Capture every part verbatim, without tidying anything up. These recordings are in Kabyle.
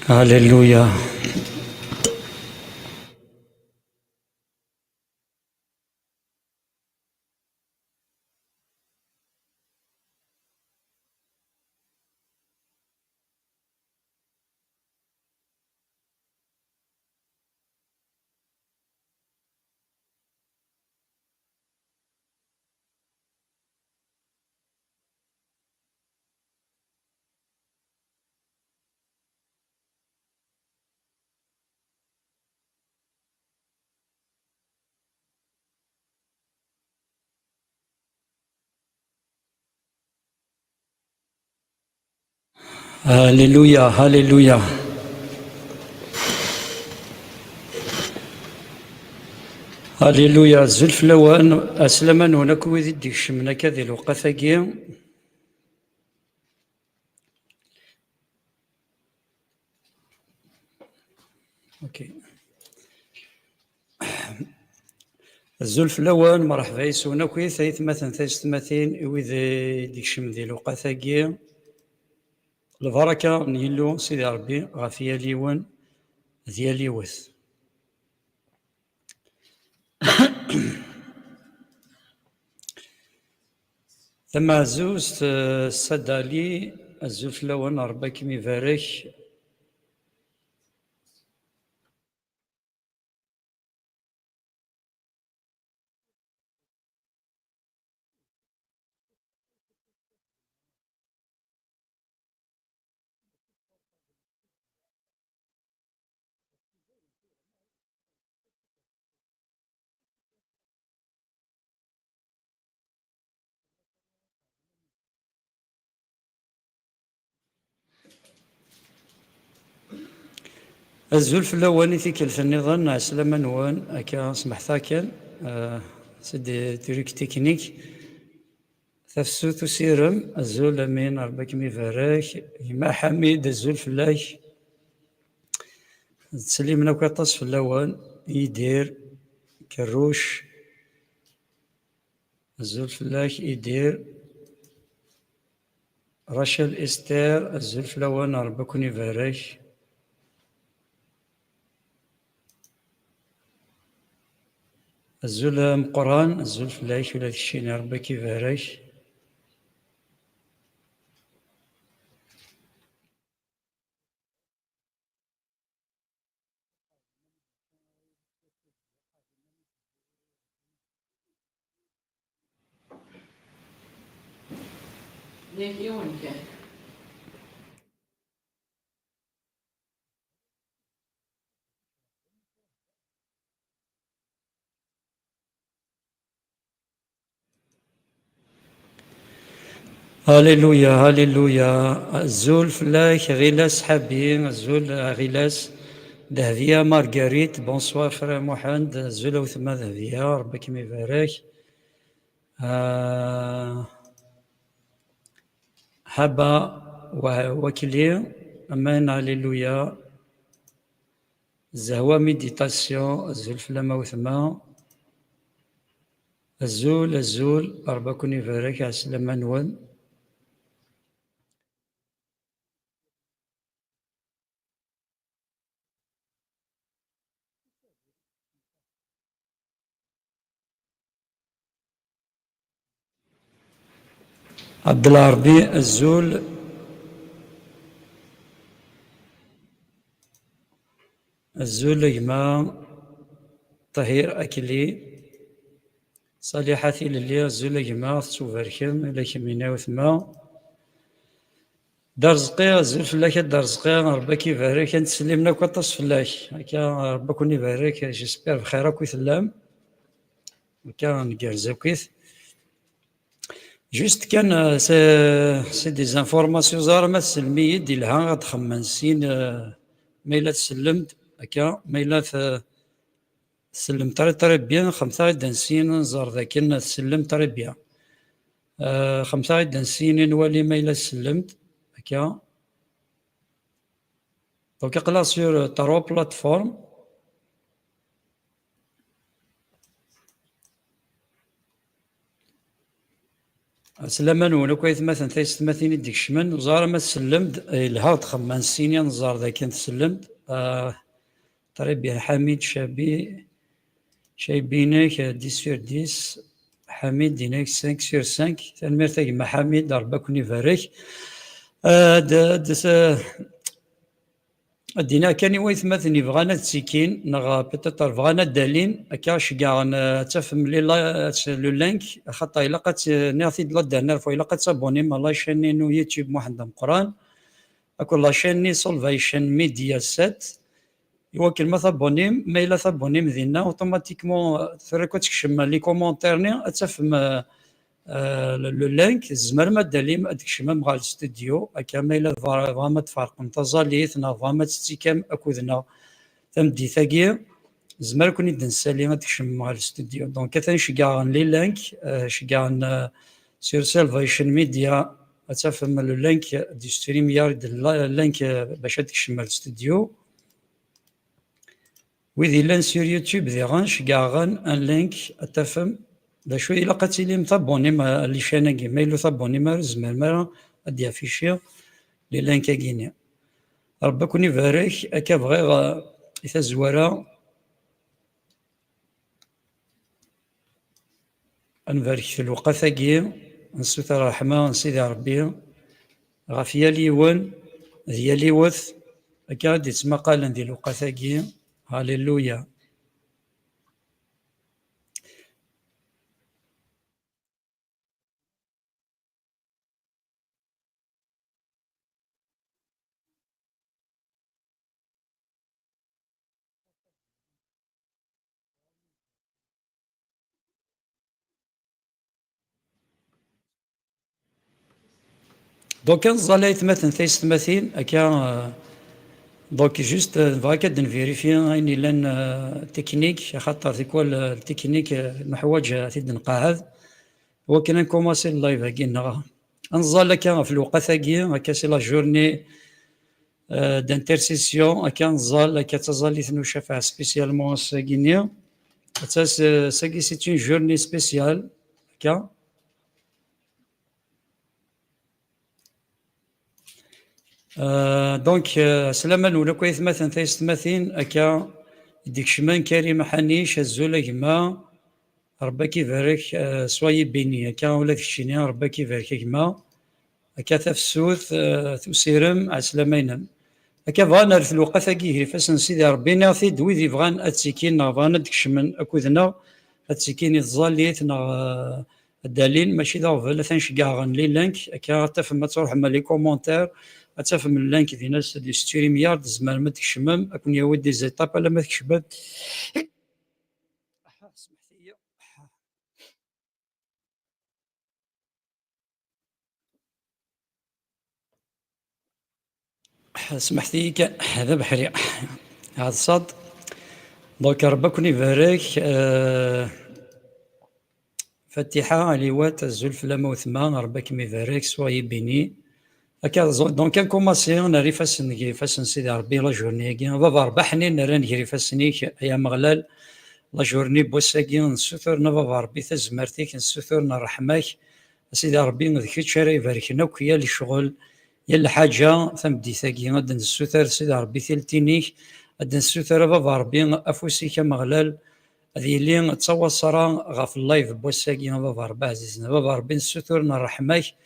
Alléluia. Alléluia, alléluia. Alléluia, azul fell-awen, aslama-nwen akk wid i d-ikecmen akka di lewqat-agi. Ok. Azul fell-awen, mṛeḥba yes-wen akkit, aytmaten, taysetmatin, i wid i d-ikecmen di lewqat-agi. Lbaraka n Yillu Sidi Ṛebbi ɣef yal yiwen d yal yiwet. Tameɛzuzt, eh, Sadali, azul fell-awen, Ṛebbi ad kem-ibarek. Azul fell-awen i tikkelt nniḍen, ɛeslama-nwen, akka smeḥteɣ kan, eh, c'est des trucs techniques. Tafsut usirem, azul, amin, Ṛebbi ad kem-ibarek. Gma Ḥamid, azul fell-ak. Ttsellimen akk aṭas fell-awen. Yidir Kerruc, azul fell-ak, Yidir. Rachel Esther, azul fell-awen, Ṛebbi ad ken-ibarek. Azul ameqqran, azul fell-ak ula d keččini, Ṛebbi ad k-ibarek. Yak yiwen kan. Alléluia, alléluia. Azul fell-ak, Ɣilas Ḥabi, azul a Ɣilas. Dehbiya Marguerite, bonsoir frère Mohamed, azul a wetma Dehbiya, Ṛebbi ad kem-ibarek. Ah, Haba wa-, Wakli, amen, alléluia. Zehwa Méditation, azul fell-am a wetma. Azul, azul, Ṛebbi ad ken-ibarek, ɛeslama-nwen. Abdelɛerbi, azul. Azul a gma Tahir Akli. Saliḥa Tilelli, azul a gma, tettubarkem, ila kemm ina wetma. Dda Rezqi, azul fell-ak a Dda Rezqi, Ṛebbi ad k-ibarek, ad ttsellimen akk aṭas fell-ak. Akka, Ṛebbi ad ken-ibarek, j'espère bxir akk i tellam. Akka, ngerrez akkit. Juste kan, euh, c'est, c'est des informations, ẓer ma tsellem-iyi-d, yelha ad xemmen sin, euh, ma yella tsellem-d, akka, ma yella t-, tsellem très, très bien, xemmemt-aɣ-id ansi nẓer dakken tsellem très bien. Euh, xemmemt-aɣ-id ansi i nwali ma yella tsellem-d, akka. Donc, aql-aɣ sur, euh, trois plateformes. Ɛeslama-nwen akk aytmaten taysetmatin i d-ikecmen. Ẓer ma tsellem-d, eh, yelha txemma n sin ad nẓer d akken tsellem-d. Ah, très bien, Ḥamid Cabi, Cabinek, eh, dix sur dix. Ḥamid, dinna cinq sur cinq. Tanemmirt a gma Ḥamid, Ṛebbi ad ken-ibarek. Ah, d, d, s-, Ad d-iniɣ kan i waytmaten yebɣan ad ttikin, neɣ, euh, peut-être bɣan ad d-alin, akka ceggɛen, euh, ad tafem les li-, euh, le link, axaṭer ilaq ad t-, nniɣ-t-id la dernière fois, ilaq ad tabunim ɣer la chaîne-inu YouTube Muḥend Ameqqran, akked la chaîne-nni Salvation Media sept, i wakken ma tabunim, ma yella tabunim dinna, automatiquement, euh, tura akk ad tekcem les commentaires-nni, ad tafem, euh, euh, le, le link, tzemrem ad d-alim, ad tkecmem ɣer studio, akka ma yella tebɣa-, tebɣam ad tferqem taẓallit, neɣ tebɣam ad tettikam akked-neɣ tameddit-agi, tzemrem ad ken-id-nsali ad tkecmem ɣer studio. Donc, atan ceggɛen les links, euh, ceggɛen, euh, sur Salvation Media, ad tafem le link du StreamYard, le link, euh, bac ad tkecmem ɣer studio. Wid yellan sur YouTube diɣen, ceggɛeɣ-ɣen un link ad tafem. D acu ilaq ad tilim tabunim ɣer les chaînes-agi. Ma yella tabunim ara, tzemrem ara ad d-yafici les links-agi-nni. Ṛebbi ad ken-ibarek, akka bɣiɣ, eh, i tazwara. Ad nbarek lewqat-agi, nsuter ṛṛeḥma n Sidi Ṛebbi ɣef yal yiwen d yal yiwet, akka i d-ittmaqalen di lewqat-agi. Halleluya. Donc, ad nẓal aytmaten taysetmatin, akka, euh, donc, juste, euh, nebɣa akka ad d-nvérifier ayen yellan, euh, technique, axaṭer tikwal, euh, technique, euh, neḥwaǧ, euh, ad t-id-nqeɛɛed. Wakken ad nkumaṣi live-agi-nneɣ. Ad nẓal akka ɣef lewqat-agi, akka c'est la journée, euh, d'intercession, akka ad nẓal, akka d taẓallit n ucafeɛ spécialement ass-agi-nni. Atta s-, sagi c'est une journée spéciale, akka. Euh, donc, euh, ɛeslama-nwen akk aytmaten taysetmatin, akka i d-ikecmen, Karim Ḥanic, azul a gma, Ṛebbi ad k-ibarek, euh, soyez béni, akka ula d keččini, Ṛebbi ad k-ibarek a gma, akka tafsut, euh, tusirem, ɛeslama-inem. Akka bɣan rret lewqat-agi gar ifassen n Sidi Ṛebbi, nniɣ-t-id, wid yebɣan ad ttikin neɣ bɣan ad d-kecmen akked-neɣ, ad ttikin i tẓallit neɣ, euh, ad d-alin, mačči d aɣbel, atan ceggɛeɣ-n les links, akka ad tafem, ad truḥem ɣer les commentaires, ad tafem link dinna s-, di StreamYard, tzemrem ad tkecmem, ad ken-yawi des étapes alamma tkecmem. Aha, smeḥt-iyi. Smeḥt-iyi kan, d abeḥri. Ɛeḍseɣ-d. Donc, Ṛebbi ad ken-ibarek. Euh, Fatiḥa Aliwat, azul fell-am a weltma, Ṛebbi ad kem-ibarek, soyez béni. Akka, zo-, donc, ad nkumaṣi, nerra ifassen gar ifassen n Sidi Ṛebbi, la journée-agi. A Baba Ṛebbi aḥnin, nerra-n gar ifassen-ik, ay Ameɣlal, la journée n wass-agi, nessutur n a Baba Ṛebbi tazmert-ik, nessutur n ṛṛeḥma-k, a Sidi Ṛebbi, d kečč ara ibarken akk yal ccɣel, yal lḥaǧa, tameddit-agi, ad d-nessuter, Sidi Ṛebbi, tiltin-ik, ad d-nessuter, a Baba Ṛebbi, afus-ik, Ameɣlal, ad yili d tawaṣra ɣef live n wass-agi, a Baba Ṛebbi ɛzizen. A Baba Ṛebbi, nessutur n ṛṛeḥma-k,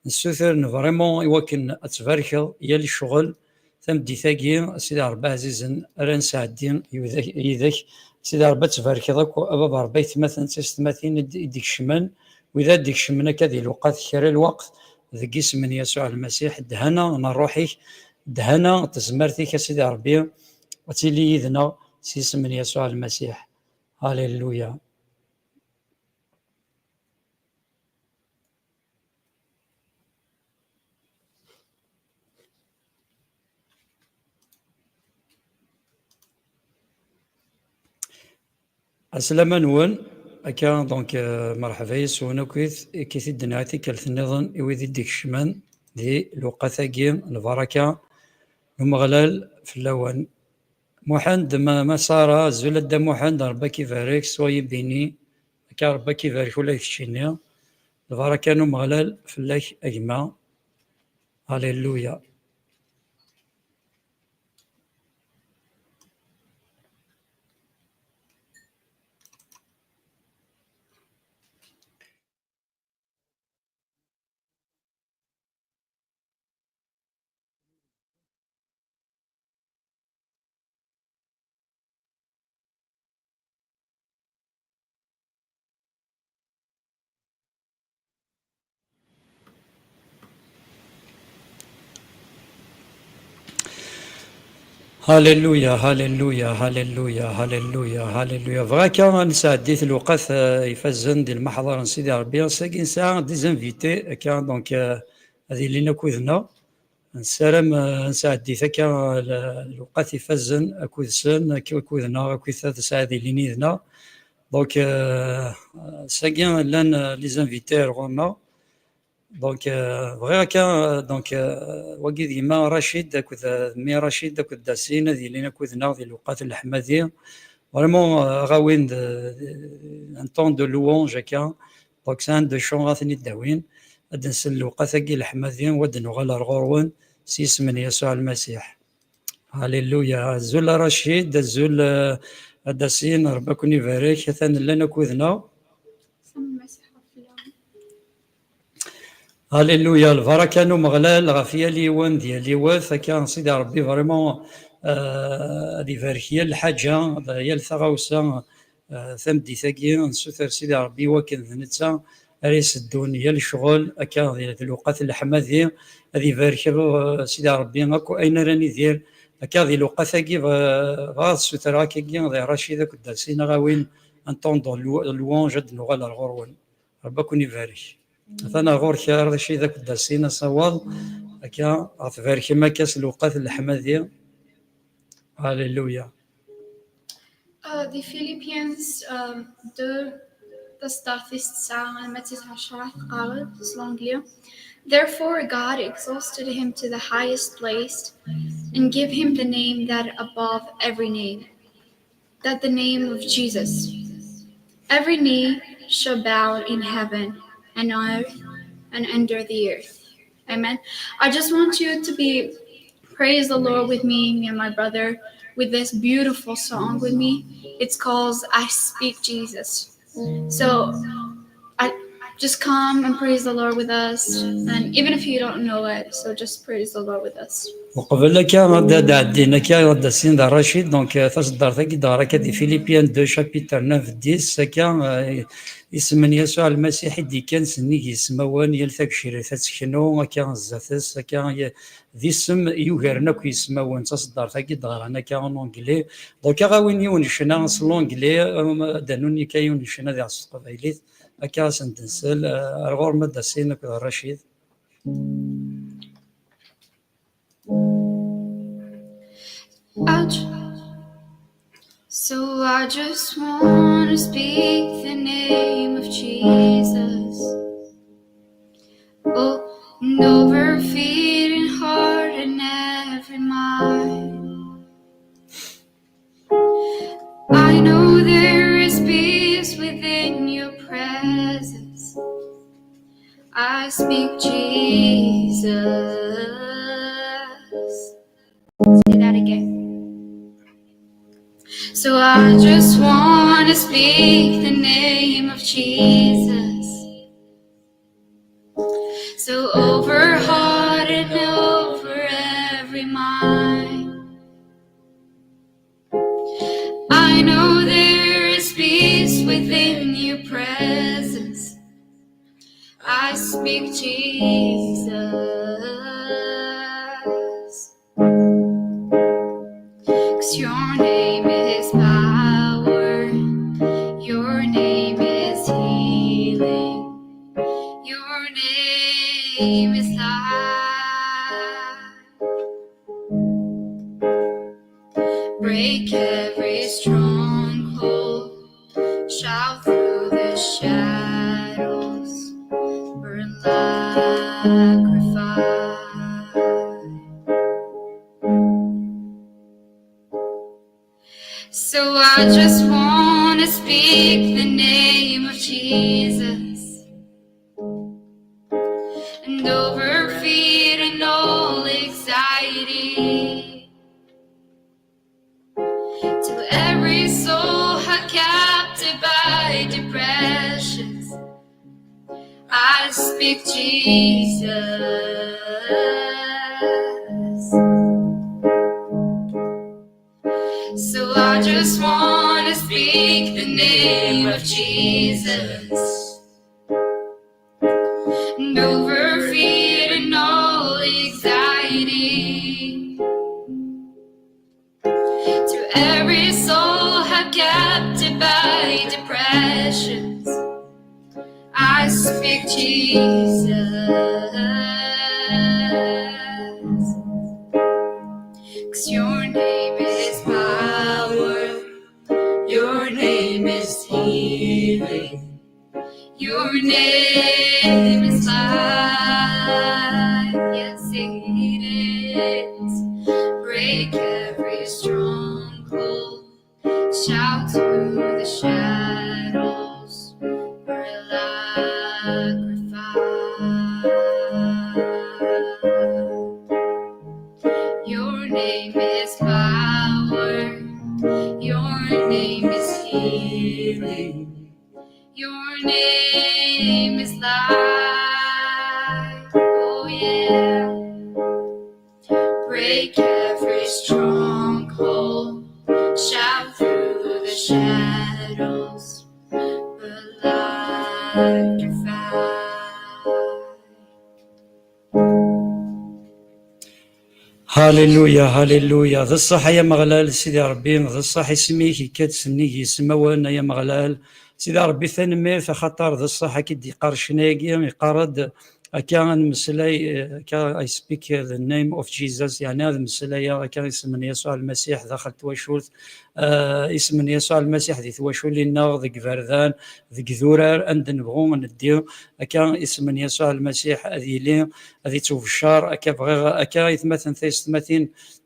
nessutur n vraiment i wakken ad tbarkeḍ yal ccɣel, tameddit-agi, a Sidi Ṛebbi ɛzizen, ara nesɛeddi yid-, yid-k. Sidi Ṛebbi, ad tbarkeḍ akk, a Baba Ṛebbi, aytmaten d tiysetmatin i d-, i d-ikecmen, wid ad d-ikecmen akka di lewqat, kra lweqt, deg isem n Yasuɛ Lmasiḥ, ddhana n ṛṛuḥ-ik, ddhana n tezmert-ik, a Sidi Ṛebbi, ad tili yid-neɣ s yisem n Yasuɛ Lmasiḥ. Halleluya. Ɛeslama-nwen, akka, donc, euh, merḥba yes-wen akkit, akkit i d-nɛi tikkelt nniḍen i wid i d-ikecmen di lewqat-agi n lbaraka n Umeɣlal fell-awen. Muḥend, ma, ma Sara, azul a Dda Muḥend, Ṛebbi ad k-ibarek, soyez béni, akka Ṛebbi ad k-ibarek ula d keččini. Lbaraka n Umeɣlal fell-ak, a gma. Alléluia. Hallelujah, hallelujah, hallelujah, hallelujah, hallelujah. Bɣiɣ akka ad nesɛeddi lewqat, eh, ifazen di lmeḥḍer n Sidi Ṛebbi. Ass-agi nesɛa des invités, akka, donc, eh, ad ilin akked-neɣ. Nessaram, eh, ad nesɛeddi akka, eh, l-, lewqat ifazen akked-sen, ak-, akked-neɣ, akked ad sɛed ilin yid-neɣ. Donc, eh, ass-agi llan, eh, les invités ar ɣur-neɣ. Donc, euh, bɣiɣ akka, euh, donc, euh, wagi d yemma Rachid akked, euh, mmi Rachid akked Dasin ad ilin akked-neɣ di lewqat n leḥmadi. Vraiment, euh, ad aɣ-awin d, d, un temps de louange akka. Donc, sɛan de chants ad ten-id-awin. Ad nsel lewqat-agi leḥmadi, u ad nuɣal ar ɣur-wen s yisem n Yasuɛ Lmasiḥ. Alléluia. Azul a Rachid, azul, euh, a Dasin, Ṛebbi ad ken-ibarek. Atan llan akked-neɣ. Alléluia, lbaraka n Umeɣlal ɣef yal yiwen d yal yiwet. Akka, Sidi Ṛebbi, vraiment, euh, ad ibarek yal lḥaǧa, yal taɣawsa, euh, tameddit-agi, nsuter Sidi Ṛebbi i wakken d netta ara iseddun yal ccɣel, akka, di, di lewqat n leḥmadi, ad ibarek, euh, Sidi Ṛebbi akk ayen ara nidir, akka, di lewqat-agi, bɣ-, bɣiɣ ad ssutreɣ akkagi di Rachid akked Dasin, ad aɣ-awin un temps de lou-, louange, ad nuɣal ar ɣur-wen. Ṛebbi ad ken-ibarek. Atan ar ɣur-k a Rachid akked Dasin asawaḍ. Akka, ad tbarkem akka s lewqat n leḥmadi. Alléluia. Uh, the Philippians, um, deux, taseddart tis tesɛa alma d tis ɛecṛa teqqar-d s l'anglais. Therefore God exalted him to the highest place and gave him the name that above every name, that the name of Jesus, every knee shall bow in heaven and on earth and under the earth. Amen. I just want you to be, praise the Lord with me, me and my brother, with this beautiful song with me. It's called I Speak Jesus. So I just come and praise the Lord with us, and even if you don't know it, so just praise the Lord with us. Uqbel akka ad d-ɛeddin akka ad d-asin d Rachid, donc, euh, taseddart-agi d-ɣer akka di Philippiens deux chapitre neuf dix, akka, euh, isem n Yasuɛ Lmasiḥ i d-ikkan sennig yismawen, yal tagecrirt ad teknu akka zdat-s, akka, y-, d isem yugaren akk yismawen. Taseddart-agi d-ɣran akka en anglais. Donc, ad aɣ-awin yiwen n ccna s l'anglais, um, ad d-anun akka yiwen n ccna diɣ s teqbaylit. Akka ad sen-d-nsel, eh, ar ɣur-m a Dasin akked Rachid. I ju-, so I just want to speak the name of Jesus over feet and heart and every mind. I know there is peace within your presence. I speak Jesus. Say that again. So I just want to speak the name of Jesus. So over heart and over every mind. I know there is peace within your presence. I speak Jesus. 'Cause your name is power, your name is healing, your name is life. Break every stronghold, shout through the shadows, burn like a fire. So I just want to speak the name of Jesus. Jesus. So I just want to speak the name of Jesus. And over fear and all anxiety. To every soul held captive by depressions, I speak Jesus. 'Cause your name is power, your name is healing, your name is life. Yes, it is. Break every stronghold. Shout through the shadows. We're like fire. Your name is power. Your name is healing. Your name is life. Oh, yeah. Break every stronghold. Shout through the shadows. We're like fire. Hallelujah, hallelujah. D ṣṣeḥ ay Ameɣlal, Sidi Ṛebbi, d ṣṣeḥ isem-ik, ikka-d sennig yismawen, ay Ameɣlal. Sidi Ṛebbi, tanemmirt, axaṭer d ṣṣeḥ, akka i d-yeqqar ccna-agi, yeqqar-d akka ad nemmeslay, eh, akka, "I speak the name of Jesus", yeɛni ad mmeslayeɣ akka isem n Yasuɛ Lmasiḥ daxel twacult, eh, isem n Yasuɛ Lmasiḥ di twaculin-nneɣ, deg iberdan, deg idurar, anda nebɣu neddi, akka isem n Yasuɛ Lmasiḥ ad yili, ad yettwabeccer. Akka bɣiɣ, akka aytmaten, taysetmatin,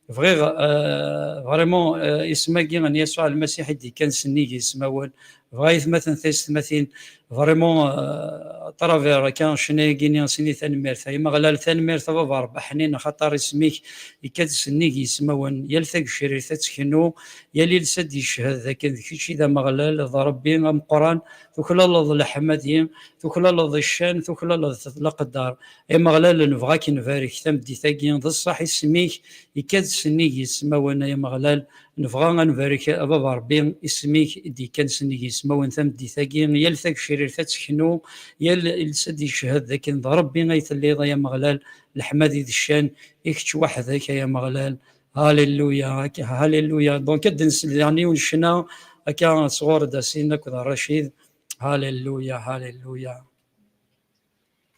bɣiɣ, eh, vraiment, eh, isem-agi n Yasuɛ Lmasiḥ i d-yekkan sennig yismawen. Bɣiɣ aytmaten, taysetmatin, vraiment, eh, à travers akka ccna-agi-nni, ad s-nini tanemmirt. Ay Ameɣlal, tanemmirt a Baba Ṛebbi ḥnin, axaṭer isem-ik ikka-d sennig yismawen. Yal tagecrirt ad teknu, yal iles ad d-yeched d akken d kečč i d Ameɣlal, d Ṛebbi ameqqran. Tuklaleḍ leḥmadi, tuklaleḍ ccan, tuklaleḍ leqder. Ay Ameɣlal, nebɣa ad k-nbarek tameddit-agi, d ṣṣeḥ isem-ik ikka-d sennig yismawen, ay Ameɣlal. Nebɣa ad nbarek a Baba Ṛebbi isem-ik i d-yekkan sennig yismawen tameddit-agi. Yal tagecrirt ad teknu, yal iles ad d-yeched d akken d Ṛebbi ay telliḍ, ay Ameɣlal. Leḥmadi d ccan i kečč weḥd-k, ay Ameɣlal. Hallelujah, hallelujah. Donc, ad d-nsel daɣen yiwen ccna akka sɣur Dasin akked Racid. Hallelujah, hallelujah.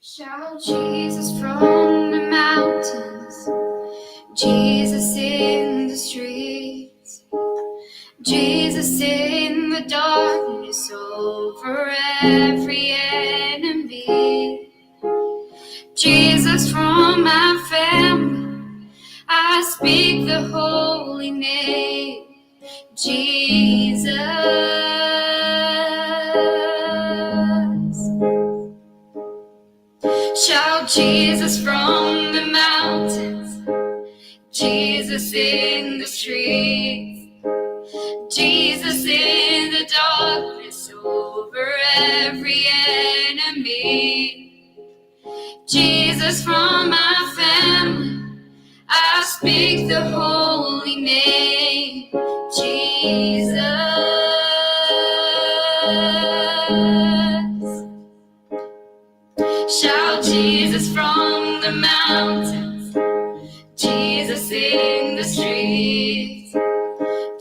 Shout Jesus from the mountains, Jesus in the streets, Jesus in the darkness over every enemy. Jesus from my family, I speak the holy name, Jesus. Shout Jesus from the mountains, Jesus in the streets, Jesus in the darkness over every enemy. Jesus from my family, I speak the holy name, Jesus. Shout Jesus from the mountains, Jesus in the streets,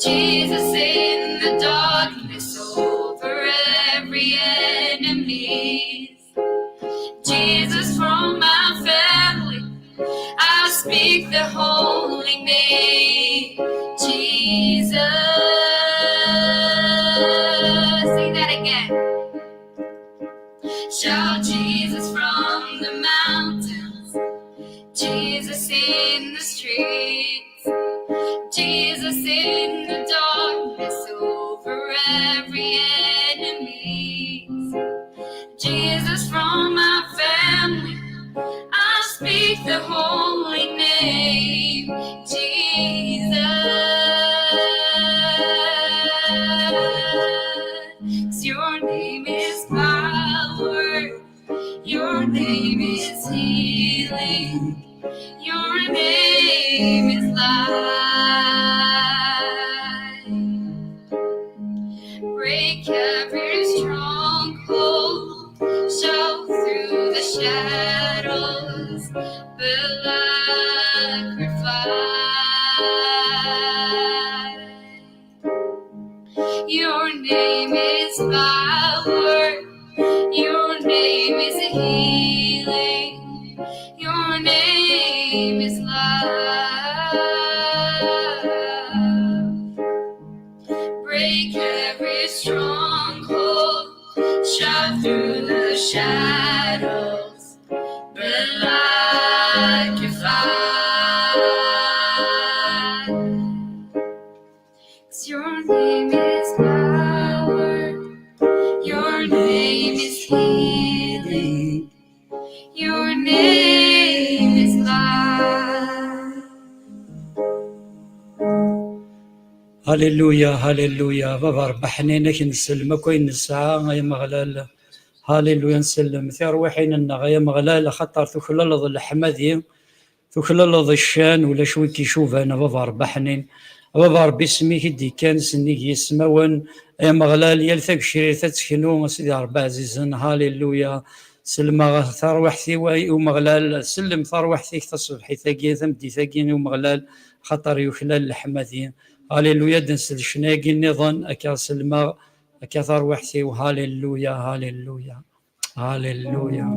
Jesus in the darkness over every enemy. Jesus from my family, I speak the holy name, Jesus. Sing that again. Shout Jesus from the mountains, Jesus in the streets, Jesus in the darkness over every enemy. Jesus from my family, I speak the holy name, Jesus. 'Cause your name is power, your name Shadows, but like a fire. 'Cause your name is power, your name is healing, your name is life. Hallelujah, hallelujah. Baba Ṛebbi ḥnin, ad k-nsellem akk ayen nesɛa, ay Ameɣlal. Hallelujah, nsellem tirwiḥin-nneɣ, ay Ameɣlal, axaṭer tuklaleḍ leḥmadi, tuklaleḍ ccan, ulac wi k-icuban, a Baba Ṛebbi ḥnin. A Baba Ṛebbi, isem-ik i d-ikkan sennig yismawen, ay Ameɣlal, yal tagecrirt ad teknu, a Sidi Ṛebbi ɛzizen. Hallelujah. Sellmeɣ tarwiḥt-iw, ay Umeɣlal, sellem tarwiḥt-ik taṣebḥit-agi, tameddit-agi, i Umeɣlal, xaṭer yuklal leḥmadi. Hallelujah, ad nsel ccna-agi nniḍen, akka sellmeɣ, akka tarwiḥt-iw. Hallelujah, hallelujah, hallelujah.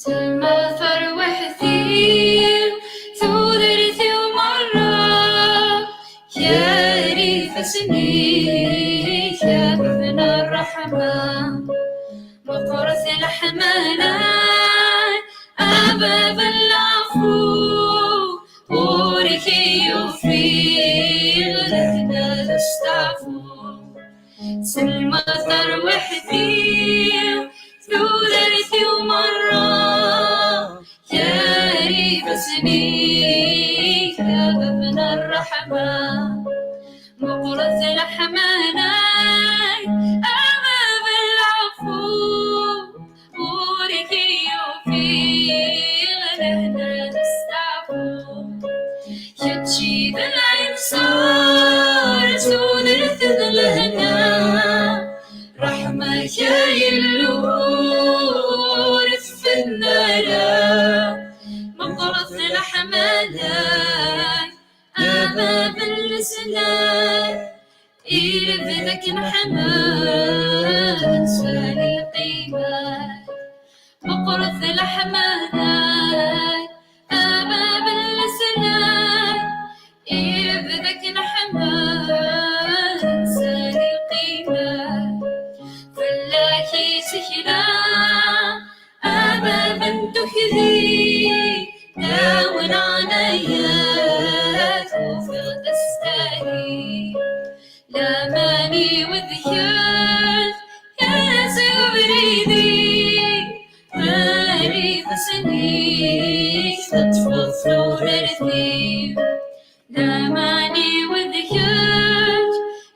Selma tarwiḥt-iw, tudert-iw merra, gar ifassen-ik, a bab n ṛṛeḥma. Meqqret leḥmala-k, a bab n leɛfu, ɣur-k i ufiɣ lehna d usteɛfu. Selma tarwiḥt-iw, tudert-iw merra, gar ifassen-ik, a bab n ṛṛeḥma. Meqqret leḥmala-k, a bab n leɛfu, ɣur-k i ufiɣ lehna d usteɛfu. Kečč i d lɛinṣer, tudert d lehna, ṛṛeḥma-k ay Illu ur tfenna ara. Meqqret leḥmala-k, a bab n leslak, i lebda k-nḥemmel, nsali lqima-k. Meqqret leḥmala-k, a bab n leslak, i lebda k-nḥemmel, nsali lqima-k. Fell-ak i sekla, a bab n tukdi, dawen ɛnaya-k ufiɣ-d astali. Laman-iw d kečč, yal ass deg ubrid-iw, gar ifassen-ik teṭṭfeḍ tudert-iw. Laman-iw d kečč,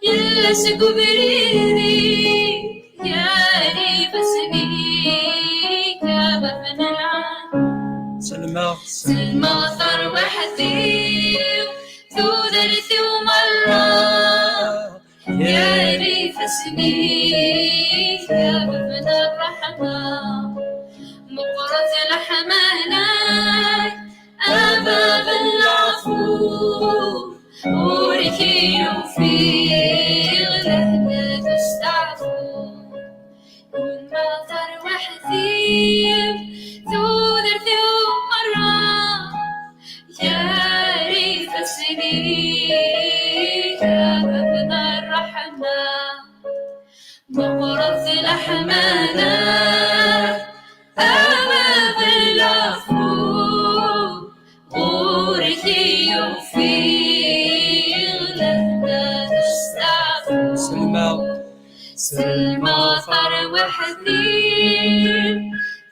yal ass deg ubrid-iw, gar ifassen-ik a bab n lɛali. Selmeɣ, selmeɣ tarwiḥt-iw, tudert-iw merra, gar ifassen-ik a bab n ṛṛeḥma. Meqqret leḥmala-k, a bab n leɛfu, ɣur-k i ufiɣ lehna d usteɛfu. Selma tarwiḥt-iw, tudert-iw merra, gar ifassen-ik a bab n ṛṛeḥma. Meqqret leḥmala-k, a bab n leɛfu, ɣur-k i ufiɣ lehna d usteɛfu. Selma, selma tarwiḥt-iw,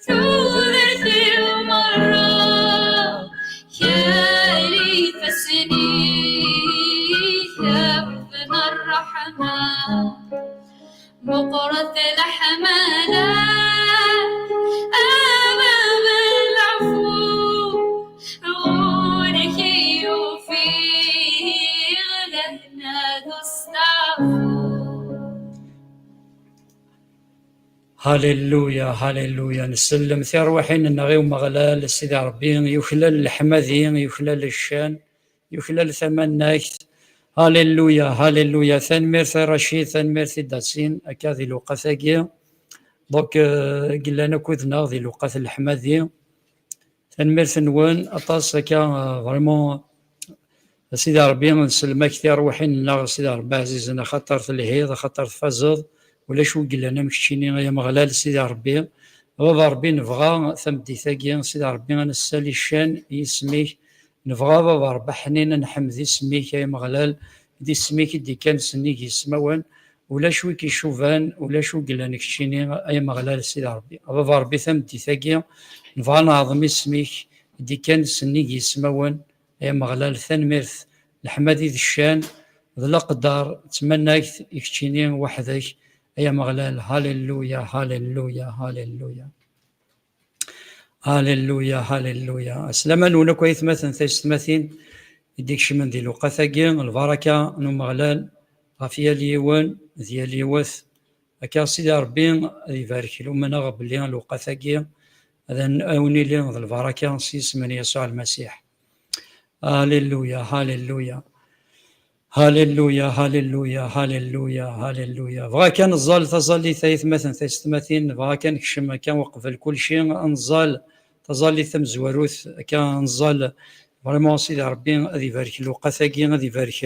tudert-iw merra, gar ifassen-ik a bab n ṛṛeḥma. Meqqret leḥmala-k, a bab n leɛfu, ɣur-k i ufiɣ lehna d usteɛfu. Hallelujah, hallelujah. Nsellem tirwiḥin-nneɣ i Umeɣlal, Sidi Ṛebbi, yuklal leḥmadi, yuklal ccan, yuklal tamannagt. Hallelujah, hallelujah. Tanemmirt a Racid, tanemmirt i Dasin, akka di lewqat-agi. Donc, euh, i yellan akked-nneɣ di lewqat n leḥmadi. Tanemmirt-nwen aṭas akka, euh, vraiment, a Sidi Ṛebbi, nsellem-ak tiṛwiḥin-nneɣ, a Sidi Ṛebbi ɛzizen, axaṭer telhiḍ, axaṭer tfazeḍ, ulac wi yellan am keččini, ay Ameɣlal, Sidi Ṛebbi. A Baba Ṛebbi, nebɣa tameddit-agi, a Sidi Ṛebbi, ad nessali ccan i yisem-ik. Nebɣa, a Baba Ṛebbi aḥnin, ad nḥemd isem-ik, ay Ameɣlal, d isem-ik i d-ikkan sennig yismawen. Ulac wi k-icuban, ulac wi yellan keččini, ay Ameɣlal, Sidi Ṛebbi. A Baba Ṛebbi, tameddit-agi, nebɣa ad neɛḍem isem-ik i d-ikkan sennig yismawen, ay Ameɣlal, tanemmirt, leḥmadi d ccan, d leqder, d tmanagt i keččini weḥd-k, ay Ameɣlal. Halleluya, halleluya, halleluya. Halleluya, halleluya. Aslama-nwen akk aytmaten taysetmatin i d-ikecmen di lewqat-agi, lbaraka n Umeɣlal ɣef yal yiwen d yal yiwet. Akka Sidi Ṛebbi ad ibarek, lumeɣ belli lewqat-agi ad n-, ad wen-ili d lbaraka s yisem n Yasuɛ Lmasiḥ. Halleluya, halleluya. Halleluya, halleluya, halleluya, halleluya. Bɣa kan neẓẓal taẓallit, ay atmaten, taysetmatin, bɣa kan nekcem akka uqbel kulci, ad neẓẓal taẓallit tamezwarut, akka ad neẓẓal vraiment Sidi Ṛebbi ad ibarek lewqat-agi, ad ibarek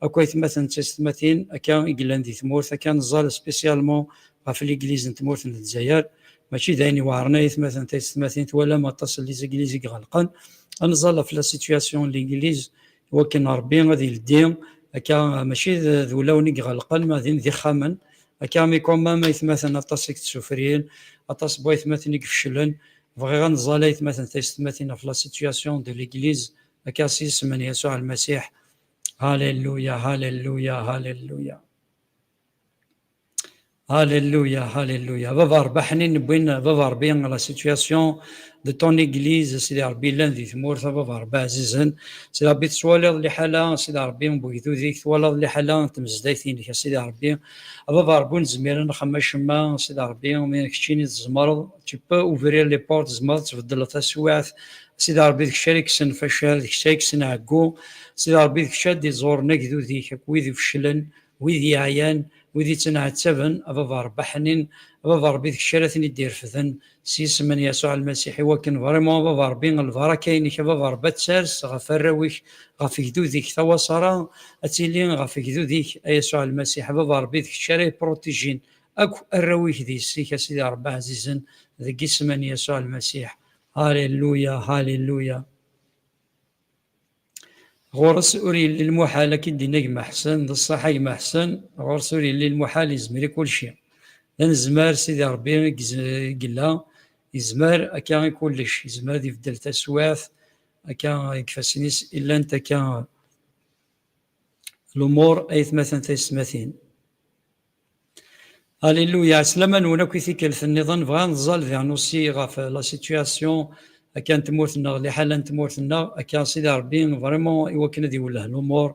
akk aytmaten d taysetmatin akka i yellan di tmurt, akka ad neẓẓal spécialement ɣef l'église n tmurt n Lezzayer. Mačči d ayen iweɛren, ay atmaten, taysetmatin, twalam aṭas n les églises i iɣelqen. Ad neẓẓal ɣef la situation n l'église, iwakken Ṛebbi ad ileddi, akka mačči d, d ulawen i iɣelqen, ma din d ixxamen, akka mi quand même aytmaten aṭas i yettessufrin, aṭas n waytmaten i ifeclen. Bɣiɣ ad neẓẓal aytmaten taysetmatin ɣef la situation de l'église, akka s yisem n Yasuɛ Lmasiḥ. Halleluya, halleluya, halleluya. Halleluya, halleluya. Baba Ṛebbi ḥnin, wwin Baba Ṛebbi la situation de ton église, Sidi Ṛebbi yellan di tmurt, a Baba Ṛebbi ɛzizen. Sidi Ṛebbi tettwaliḍ liḥala, Sidi Ṛebbi n wegdud-ik, twalaḍ liḥala n tmezdayt-inek, a Sidi Ṛebbi. A Baba Ṛebbi ur nezmir ad nexdem acemma, Sidi Ṛebbi, mi keččini tzemreḍ, tu peux ouvrir les portes, tzemreḍ ad tbeddleḍ taswiɛt. Sidi Ṛebbi d kečč ara yekksen facal, d kečč ara yekksen ɛeggu. Sidi Ṛebbi d kečč ara d-iẓuren agdud-ik akk wid ifeclen, wid yeɛyan, wid yettenɛettaben, a Baba Ṛebbi ḥnin, a Baba Ṛebbi d kečč ara ten-id-irefden s yisem n Yasuɛ Lmasiḥ, iwakken vraiment a Baba Ṛebbi lbaraka-inek, a Baba Ṛebbi ad ters ɣef arraw-ik, ɣef gdud-ik, tawaṣara ad tili ɣef gdud-ik, a Yasuɛ Lmasiḥ, a Baba Ṛebbi d kečč ara yeprotijin akk arraw-ik d yessi-k, a Sidi Ṛebbi ɛzizen, deg yisem n Yasuɛ Lmasiḥ. Halleluya, halleluya. Ɣur-s ur yelli lmuḥal, akka i d-yenna gma Ḥsen, d ṣṣeḥ a gma Ḥsen, ɣur-s ur yelli lmuḥal, yezmer i kulci. D anezmar, Sidi Ṛebbi i yez-, i yella, yezmer akka i kullec, yezmer ad ibeddel taswiɛt, akka deg ifassen-is i llant akka lumuṛ, aytmaten taysetmatin. Alléluia, ɛeslama-nwen akk i tikkelt nniḍen. Bɣiɣ ad nẓal diɣen aussi ɣef la situation akka n tmurt-nneɣ, liḥala n tmurt-nneɣ, akka Sidi Ṛebbi vraiment i wakken ad iwelleh lumuṛ.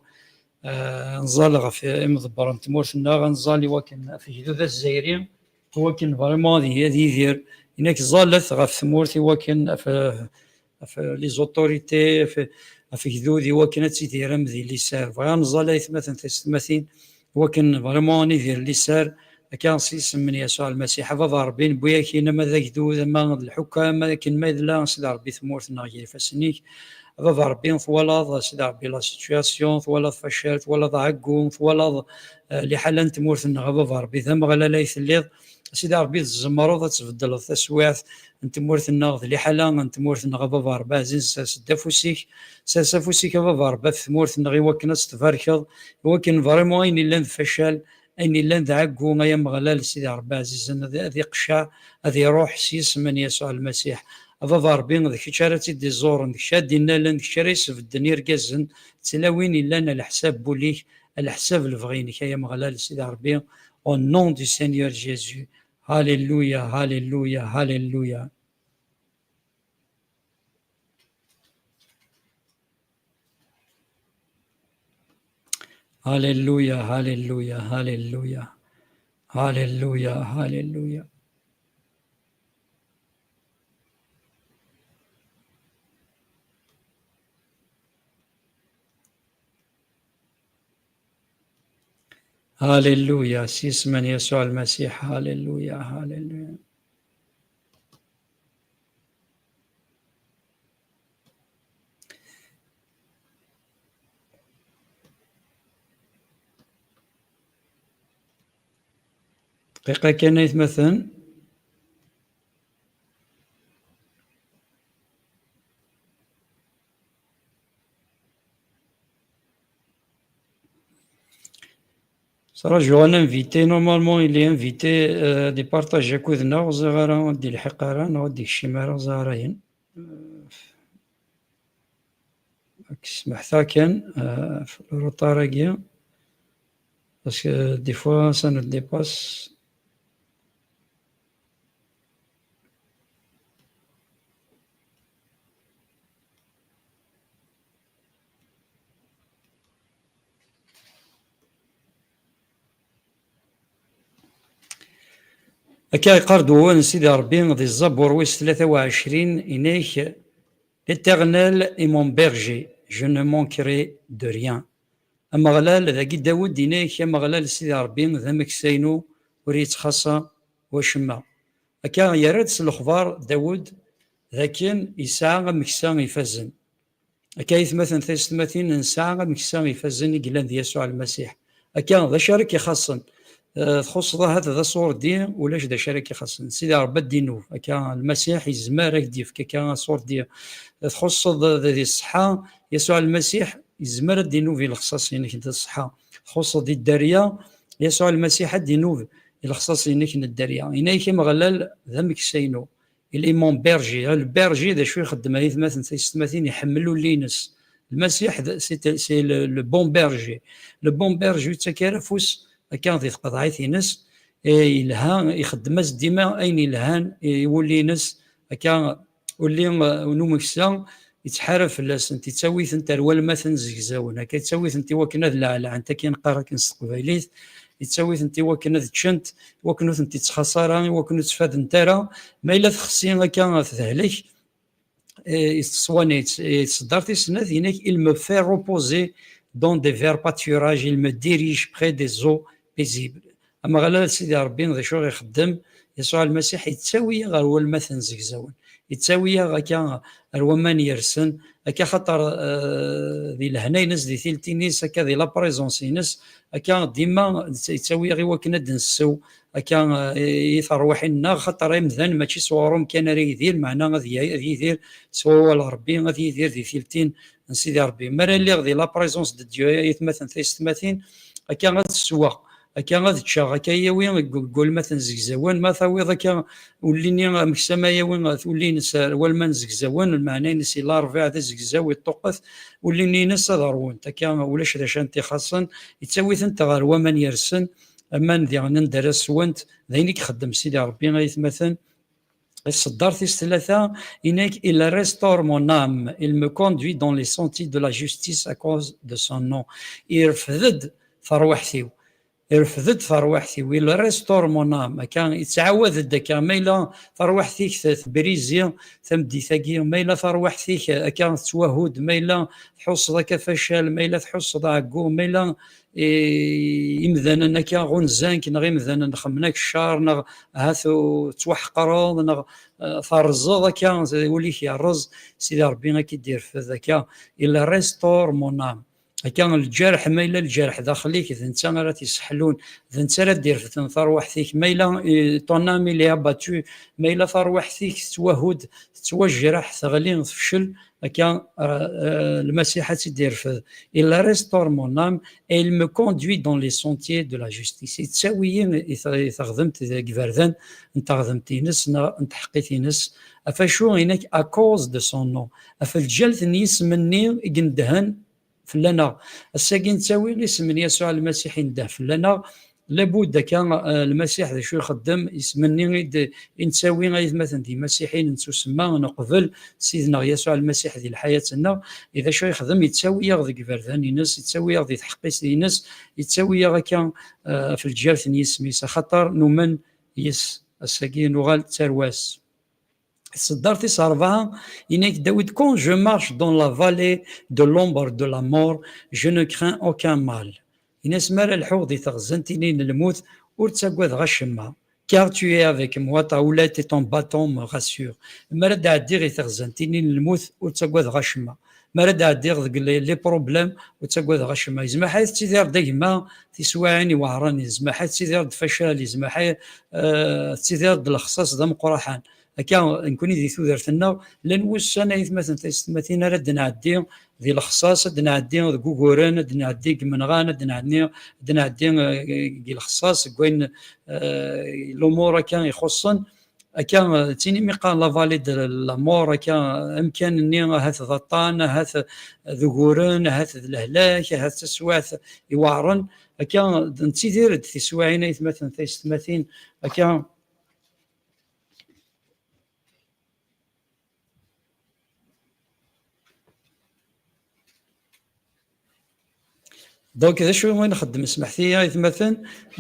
Eh, nẓal ɣef imḍebbren n tmurt-nneɣ, nẓal i wakken ɣef gdud azzayri, i wakken vraiment ad, ad yidir. Inak ẓalet ɣef tmurt i wakken ɣef, ɣef les autorités, ɣef, ɣef gdud i wakken ad tidirem di liser. Bɣiɣ ad nẓal aytmaten taysetmatin, i wakken vraiment ad nidir liser, akka s yisem n Yasuɛ Lmasiḥ, a Baba Ṛebbi, newwi-ak-in ama d agdud, ama d lḥukam, akken ma yella, Sidi Ṛebbi, tmurt-nneɣ gar ifassen-ik. A Baba Ṛebbi, twalaḍ, Sidi Ṛebbi, la situation, twalaḍ facal, twalaḍ ɛeggu, twalaḍ, eh, liḥala n tmurt-nneɣ, a Baba Ṛebbi, d Ameɣlal ay telliḍ. Sidi Ṛebbi, tzemreḍ ad tbeddleḍ taswiɛt n tmurt-nneɣ, d liḥala n tmurt-nneɣ, a Baba Ṛebbi ɛziz, sers-d afus-ik, sers afus-ik, a Baba Ṛebbi, ɣef tmurt-nneɣ, i wakken ad tt-tbarkeḍ, i wakken vraiment ayen yellan d facal, ayen yellan d ɛeggu, ay Ameɣlal, Sidi Ṛebbi ɛzizen, ad, ad iqecceɛ, ad iṛuḥ s yisem n Yasuɛ Lmasiḥ. A Baba Ṛebbi, d kečč ara tt-id-iẓuren, d kečč ara d-innalen, d kečč ara isbedden irgazen d tlawin yellan a leḥsab n wul-ik, a leḥsab n lebɣi-inek, ay Ameɣlal, Sidi Ṛebbi, au nom du Seigneur Jésus. Alléluia, alléluia, alléluia. Alléluia, alléluia, alléluia. Alléluia, alléluia. Alléluia, s yisem n Yasuɛ Lmasiḥ, alléluia, alléluia. Dqiqa kan, aytmaten. Ttṛajuɣ un invité. Normalement, il est invité, euh, ad ipartaji akked-nneɣ, ur ẓriɣ ara ad d-ilḥiq ara neɣ ad d-ikcim ara, ur ẓriɣ ara ayen. Euh, Ak smeḥteɣ kan, euh, ɣef le retard-agi, parce que des fois ça nous dépasse. Akka yeqqar-d wawal n Sidi Ṛebbi di Zzabur wis tlata u ɛecrin, inek: L'Éternel est mon berger, je ne manquerai de rien. Ameɣlal, dagi Dawed inek: Ameɣlal Sidi Ṛebbi d ameksa-inu, ur yettxaṣṣa wacemma. Akka yerra-d s lexbar Dawed d akken yesɛa ameksa ifazen. Akka aytmaten taysetmatin, nesɛa ameksa ifazen i yellan d Yasuɛ Lmasiḥ. Akka, d acu ara k-ixaṣṣen? Eh, txuṣṣeḍ ahat d aṣurdi, ulac d acu ara k-ixaṣṣen. Sidi Ṛebbi ad d-inub. Akka, Lmasiḥ yezmer ad k-d-yefk akka aṣurdi. Txuṣṣeḍ di ṣṣeḥḥa, Yasuɛ Lmasiḥ yezmer ad d-inub i lexṣaṣ-inek d ṣṣeḥḥa. Txuṣṣeḍ di dderya, Yasuɛ Lmasiḥ ad d-inub i lexṣaṣ-inek n dderya. Yenna-ak Ameɣlal d ameksa-inu. Il est mon berger. Le berger, d acu ixeddem ay atmaten taysetmatin? Iḥemmel ulli-ines. Lmasiḥ, d- c'est c'est le, le bon berger. Le bon berger, ur yettak ara afus akka di tqeḍɛit-ines. Eh, yelha, ixeddem-as dima ayen yelhan i wulli-ines. Akka, ulli, eh, n umeksa, yettḥarab fell-asent, yettawi-tent ar walmaten zegzawen, akka yettawi-tent i wakken ad leɛleɛent, akka i neqqar akken s teqbaylit, yettawi-tent i wakken ad ččent, i wakken ur tent-ittxaṣṣa ara, i wakken ur ttfadent ara. Ma yella texsi akka tehlek, eh, yettṣwan-itt, eh, tṣeddart tis snat, yenna-k: Il me fait reposer dans des verts pâturages, il me dirige près des eaux paisibles. Ameɣlal Sidi Ṛebbi, d acu i ɣ-ixeddem? Yasuɛ Lmasiḥ yettawi-yaɣ ɣer walmaten zegzawen. Yettawi-yaɣ akka ɣer waman yersen, akka xaṭer, eh, di lehna-ines, di tiltin-is, akka di la présence-ines, akka dima yettawi-yaɣ i wakken ad d-nsew, akka, eh, i terwiḥin-nneɣ, xaṭer amdan mačči s uɣrum kan ara yidir, meɛna ad y-, ad yidir s wawal n Ṛebbi, ad yidir di tiltin n Sidi Ṛebbi. Mi ara lliɣ di la présence de Dieu, ay atmaten taysetmatin, akka ad ssweɣ, akka ad ččeɣ, akka yawi deg, deg walmaten zegzawen. Ma tawiḍ akka ulli-nni ameksa, ma yawi ulli-ines ar walman zegzawen, lmeɛna-ines yella ṛṛbiɛ d azegzaw, iṭṭuqqet, ulli-nni-ines ad ṛwunt. Akka ulac d acu ara tent-ixaṣṣen, yettawi-tent ɣer waman yersen, aman diɣen anda ara sswent. D ayen i ixeddem Sidi Ṛebbi, ay atmaten. Ṣṣeddart tis tlata, yenna-k: Il restaure mon âme, il me conduit dans les sentiers de la justice à cause de son nom. Irfed-d tarwiḥt-iw. Irfed-d tarwiḥt-iw. Il restaure mon âme. Akka, yettɛawad-d akka. Ma yella tarwiḥt-ik t-, tebrizi tameddit-agi, ma yella tarwiḥt-ik akka tettwahu-d, ma yella tḥusseḍ akka facal, ma yella tḥusseḍ ɛeggu, ma yella i-, imdanen akka ɣunzan-k, neɣ imdanen xemmen-ak ccer, neɣ ahat u-, tettwaḥeqreḍ, neɣ, eh, terrzeḍ akka, ul-ik yerreẓ, Sidi Ṛebbi ad k-id-irfed akka. Il restaure mon âme. Akka lǧerḥ, ma yella lǧerḥ daxel-ik, d netta ara t-isseḥlun, d netta ara d-irefden tarwiḥt-ik. Ma yella, eh, ton âme il est abattu, ma yella tarwiḥt-ik tettwahu-d, tettwajreḥ, teɣli, tefcel, akka, eh, eh, Lmasiḥ ad tt-id-irfed. Il restaure mon âme et il me conduit dans les sentiers de la justice. Yettawi-yi i t-, i teɣdemt deg iberdan n teɣdemt-ines neɣ n tḥeqqit-ines. Ɣef acu? Yenna-k: à cause de son nom. Ɣef lǧal n yisem-nni i inedhen fell-aneɣ. Ass-agi nettawi isem n Yasuɛ Lmasiḥ indeh fell-aneɣ. Labud akka, eh, Lmasiḥ d acu ixeddem, isem-nni i d-, i nettawi ay atmaten d imasiḥiyen, nettusemma, neqbel Sidneɣ Yasuɛ Lmasiḥ di lḥayat-nneɣ, i d acu ixdem? Yettawi-yaɣ deg iberdan-ines, yettawi-yaɣ di tḥeqqit-ines, yettawi-yaɣ akka, eh, ɣef lǧal n yisem-is, axaṭer numen yes. Ass-agi nuɣal d tarwa-s. Ṣṣeddart tis ṛebɛa, yenna-k Dawed: Quand je marche dans la vallée de l'ombre de la mort, je ne crains aucun mal. Yenna-as: Mi ara lḥuɣ di teɣzant-nni n lmut, ur ttagadeɣ acemma. Car tu es avec moi, ta houlette et ton bâton me rassurent. Mi ara d-ɛeddiɣ i teɣzant-nni n lmut, ur ttagadeɣ acemma. Mi ara d-ɛeddiɣ deg les, les problèmes, ur ttagadeɣ acemma. Yezmer ḥay tettidireḍ d agma tiswiɛin iweɛren, yezmer ḥay tettidireḍ d facal, yezmer ḥay, euh, tettidireḍ d lexṣaṣ d ameqqraḥan. Akka, nekkni di tudert-nneɣ, llan wussan, aytmaten, taysetmatin, ara d-nɛeddi di lexṣaṣ, ad d-nɛeddi deg uguren, ad d-nɛeddi deg imenɣan, ad d-nɛeddi, ad d-nɛeddi, euh, deg lexṣaṣ, deg wayen, euh, lumuṛ akka ixuṣṣen. Akka, eh, d tin imi qqaren la vallée de la mort, akka, amkan-nni ahat d aṭṭan, ahat d uguren, ahat d lehlak, ahat d taswiɛt iweɛren. Akka, d-, nettidir-d tiswiɛin, aytmaten, taysetmatin, akka. Donc, d acu i nxeddem? Smeḥt-iyi, aytmaten.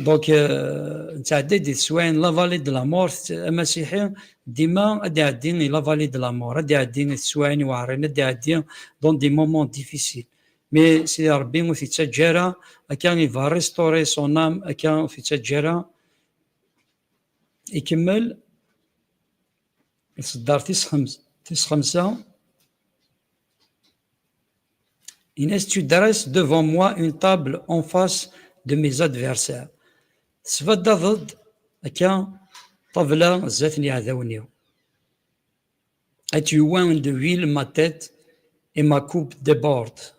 Donc, euh, nettɛedday di teswiɛin la vallée de la mort, amasiḥi dima ad d-iɛeddi i la vallée de la mort, ad d-iɛeddi i teswiɛin iweɛrin, ad d-iɛeddi dans des moments difficiles. Mais Sidi Ṛebbi ur t-ittaǧǧa ara, akka, il va restaurer son âme, akka, ur t-ittaǧǧa ara. Ikemmel. Iṣedder tis xems-, tis xemsa. Ines, tu dresses devant moi une table en face de mes adversaires. Tesbaddadeḍ akka ṭṭabla zdat n yiɛdawen-iw. Et tu oinds d'huile ma tête et ma coupe déborde.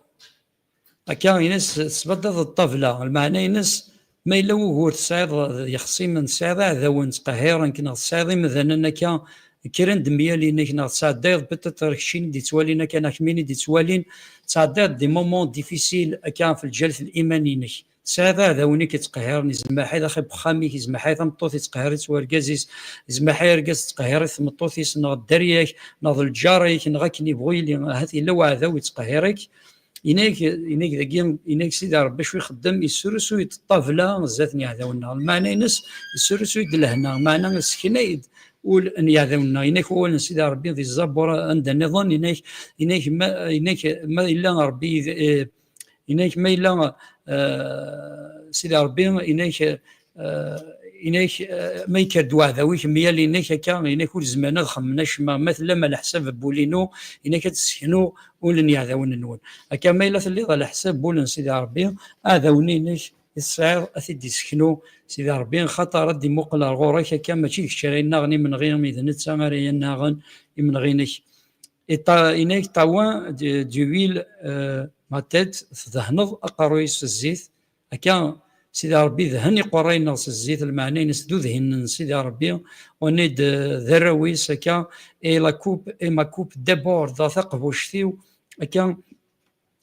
Akka, ines, tesbaddadeḍ ṭṭabla, lmeɛna-ines, ma yella wugur tesɛiḍ ixṣimen, tesɛiḍ iɛdawen ttqehhiren-k, neɣ tesɛiḍ imdanen akka kkren-d myal-inek, neɣ tesɛeddayeḍ peut-être keččini d-ittwalin akka, neɣ kemmini d-ittwalin, tesɛeddayeḍ des moments difficiles akka ɣef lǧal n liman-inek. Tesɛiḍ iɛdawen i k-ittqehhiren, izmer ḥay d axi n uxxam-ik, izmer ḥay tameṭṭut ittqehhir-itt wergaz-is, izmer ḥay argaz tettqehhir-it tmeṭṭut-is, neɣ dderya-k, neɣ d lǧar-ik, neɣ akken ibɣu yili, ahat yella uɛdaw ittqehhir-ik. Inak, inak dagi, inak Sidi Ṛebbi acu ixeddem, yesrusuy-d ṭṭabla zdat n yiɛdawen-nneɣ. Lmeɛna-ines, yesrusuy-d lehna, meɛna yesseknay-d ul n yiɛdawen-nneɣ. Inak wawal n Sidi Ṛebbi di Zabur anda nniḍen, inak, inak ma, inak ma yella Ṛebbi yid-, eh, inak ma yella, eh, Sidi Ṛebbi, inak, eh, inak, eh, ma yekker-d uɛdaw-ik myal inek akka, inak ur zmiren ad xemmen acemma. Ma tellam a leḥsab n wul-inu, inak ad tesseknu ul n yiɛdawen-nwen. Akka ma yella telliḍ a leḥsab n wul n Sidi Ṛebbi, aɛdawen-inek i tesɛiḍ ad t-id-iseknu Sidi Ṛebbi, xaṭer ad d-imuqel ar ɣur-k akka, mačči d kečč ara yennaɣen imenɣi, mi d netta ara yennaɣen imenɣi-inek. Et ta-, inek tawa d-, d'huile, euh, ma tête, tdehneḍ aqerruy-is s zzit, akka Sidi Ṛebbi dhen iqerray-nneɣ s zzit, lmeɛna-ines d udhin n Sidi Ṛebbi, on est de, d arraw-is akka, et la coupe, et ma coupe déborde, taqbuct-iw akka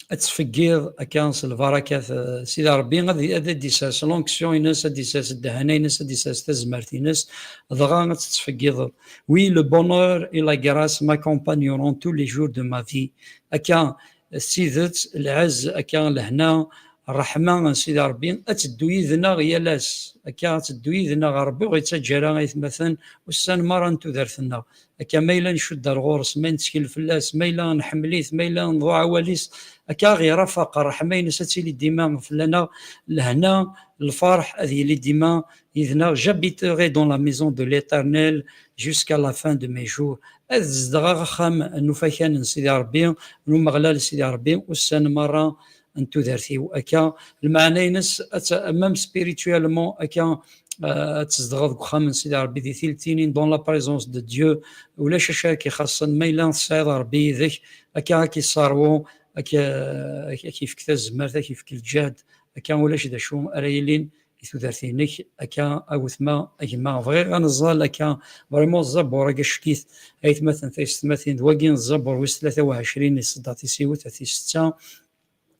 ad tfeggiḍ akka s lbarakat, eh, Sidi Ṛebbi ad, ad d-isers l'onction-ines, ad d-isers ddehana-ines, ad d-isers tazmert-ines, dɣa ad tettfeggiḍeḍ. Oui, le bonheur et la grâce m'accompagneront tous les jours de ma vie. Akka, s tidet, lɛezz, akka, lehna, ṛṛeḥma n Sidi Ṛebbi ad teddu yid-neɣ yal ass. Akka, ad teddu yid-neɣ, Ṛebbi ur ɣ-ittaǧǧa ara, aytmaten, ussan merra n tudert-nneɣ. Akka ma yella ncudd ar ɣur-s, ma nettkel fell-as, ma yella nḥemmel-it, ma yella nḍuɛ awal-is, akka ɣ-irafaq, ṛṛeḥma-ines ad tili dima fell-aneɣ, lehna, lferḥ ad yili dima yid-neɣ. J'habiterai dans la maison de l'Éternel jusqu'à la fin de mes jours. Ad zedɣeɣ axxam n ufakan n Sidi Ṛebbi, n Umeɣlal Sidi Ṛebbi, ussan merra n tudert-iw. Akka, lmeɛna-ines, ad t-, même spirituellement, akka, euh, ad tzedɣeḍ deg uxxam n Sidi Ṛebbi di tiltinin, dans la présence de Dieu, ulac acu ara k-ixaṣṣen, ma yella tesɛiḍ Ṛebbi yid-k, akka ad k-isserwu, ad k-, ad k-, ad k-yefk tazmert, ad k-yefk lǧehd, akka ulac d acu ara yilin i tudert-inek, akka a wetma, a gma. Bɣiɣ ad neẓẓal akka, vraiment, ẓẓabur-agi acek-it, aytmaten, taysetmatin, d wagi n ẓẓabur wis tlata u ɛecrin, iṣedda tisiwet, a tis setta,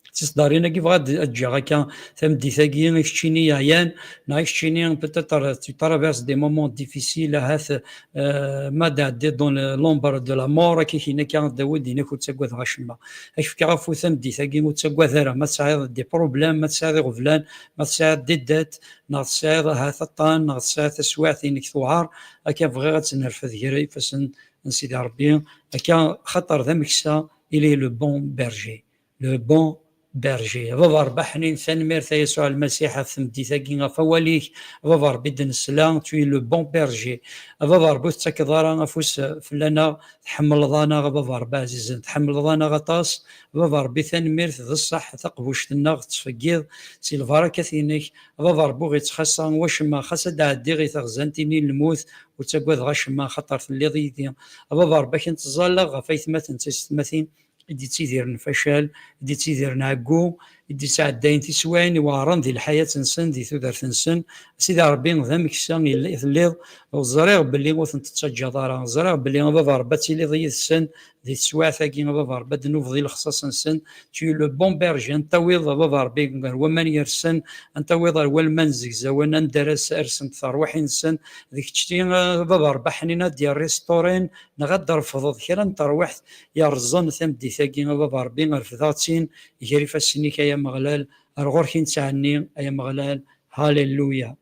d tiseddarin-agi bɣiɣ ad, ad ǧǧeɣ akka tameddit-agi i keččini yeɛyan, neɣ i keččini peut-être tu traverses des moments difficiles, ahat, euh, ma d-tɛeddiḍ dans le, l'ombre de la mort, akka kina akka, Dawed, inak ur ttagadeɣ acemma. Ad k-fkeɣ afud tameddit-agi, ur ttagad ara, ma tesɛiḍ des problèmes, ma tesɛiḍ iɣeblan, ma tesɛiḍ des dettes, neɣ tesɛiḍ ahat aṭṭan, neɣ tesɛiḍ taswiɛt-inek tewɛer, akka bɣiɣ ad tt-nerfed gar ifassen n Sidi Ṛebbi, akka, xaṭer d ameksa, il est le bon berger. Le bon Berger. A Baba Ṛebbi ḥnin, tanemmirt a Yasuɛ Lmasiḥ ɣef tmeddit-agi, ɣef wawal-ik. A Baba Ṛebbi, d-nesla, tu es le bon berger. A Baba Ṛebbi, ur tettakeḍ ara afus fell-aneɣ, tḥemmleḍ-aneɣ, a Baba Ṛebbi ɛzizen, tḥemmleḍ-aneɣ aṭas. A Baba Ṛebbi, tanemmirt, d ṣṣeḥ, taqbuct-nneɣ tettfeggiḍ si lbarakat-inek. A Baba Ṛebbi, ur ɣ-ittxaṣṣa wacemma, xas ad d-ɛeddiɣ i teɣzant-ini n lmut, ur ttagadeɣ acemma, axaṭer telliḍ yid-i. A Baba Ṛebbi, akken ttẓallaɣ ɣef aytmaten d taysetmatin, i d-ittidiren facal, i d-ittidiren ɛeggu, i d-isɛeddayen tiswiɛin iweɛren di lḥayat-nsen, di tudert-nsen. A Sidi Ṛebbi, d ameksa i telliḍ, ẓriɣ belli ur tent-tettaǧǧaḍ ara, ẓriɣ belli a Baba Ṛebbi ad tiliḍ yid-sen di teswiɛt-agi, a Baba Ṛebbi, ad d-nubeḍ i lexṣaṣ-nsen. Tu es le bon berger, ad n-tawiḍ a Baba Ṛebbi ar waman yersen, ad n-tawiḍ ar walman zegzawen, anda ara s-, rsent terwiḥin-nsen. D keččini a Baba Ṛebbi ḥnin ad d-yerristurin, neɣ ad d-trefdeḍ kra n terwiḥt yerẓen tameddit-agi, a Baba Ṛebbi, refdeɣ-tt-in gar ifassen-ik, ay Ameɣlal, ar ɣur-k i nettɛenni, ay Ameɣlal. Halleluya.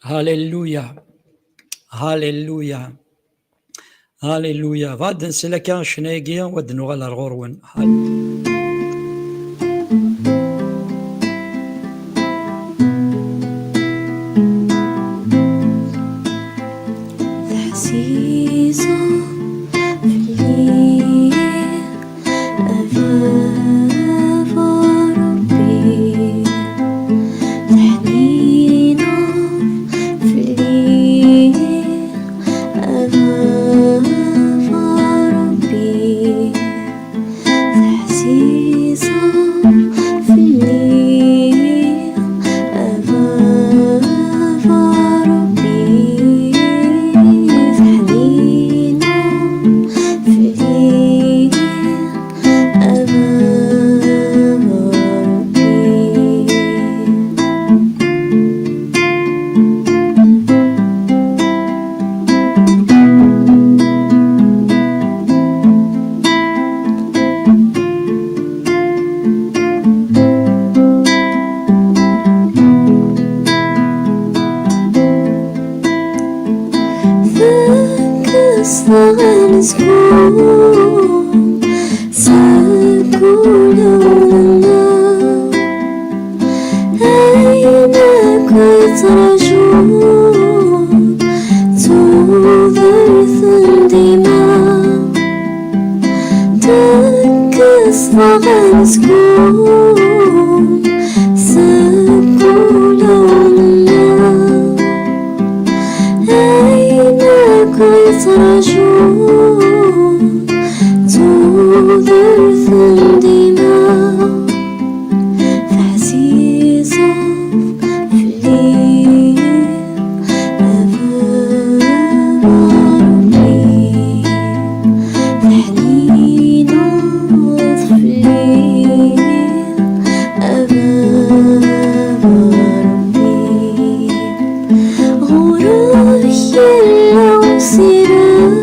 Halleluya. Halleluya. Halleluya. Bɣa ad nsel akka ccna-agi, wa d-nuɣal ar ɣur-wen. Hal- Teḥsiseḍ fell-i a baba Ṛebbi, teḥnineḍ fell-i a baba Ṛebbi. Teḥsiseḍ fell-i a baba Ṛebbi, teḥnineḍ fell-i a baba Ṛebbi. Tekkes-aɣ anezgum seg wulawen-nneɣ. Ayen akk yettraǧun tudert n dima, tekkes-aɣ anezgum seg wulawen-nneɣ. Ayen akk yettraǧun tudert n dima, teḥsiseḍ fell-i a baba Ṛebbi, teḥnineḍ fell-i a baba Ṛebbi. Ɣur-k yella usirem,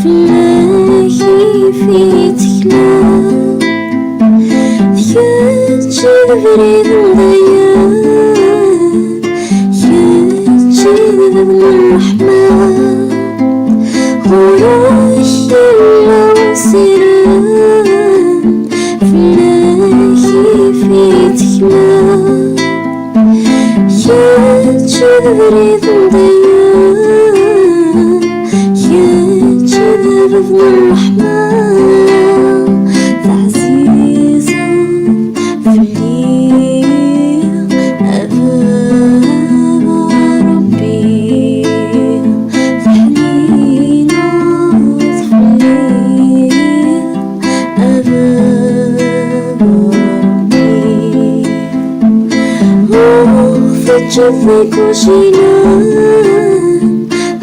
fell-ak i fi tekla. D kečč i d abrid n dayem, kečč i d bab n ṛṛeḥma. Ɣur-k yella usirem, fell-ak i fi tekla. Kečč i d abrid n dayem, kečč i d bab n ṛṛeḥma. Teɛzizeḍ fell-i a baba Ṛebbi, teḥnineḍ fell-i a baba Ṛebbi. Ur teǧǧiḍ deg ujilan,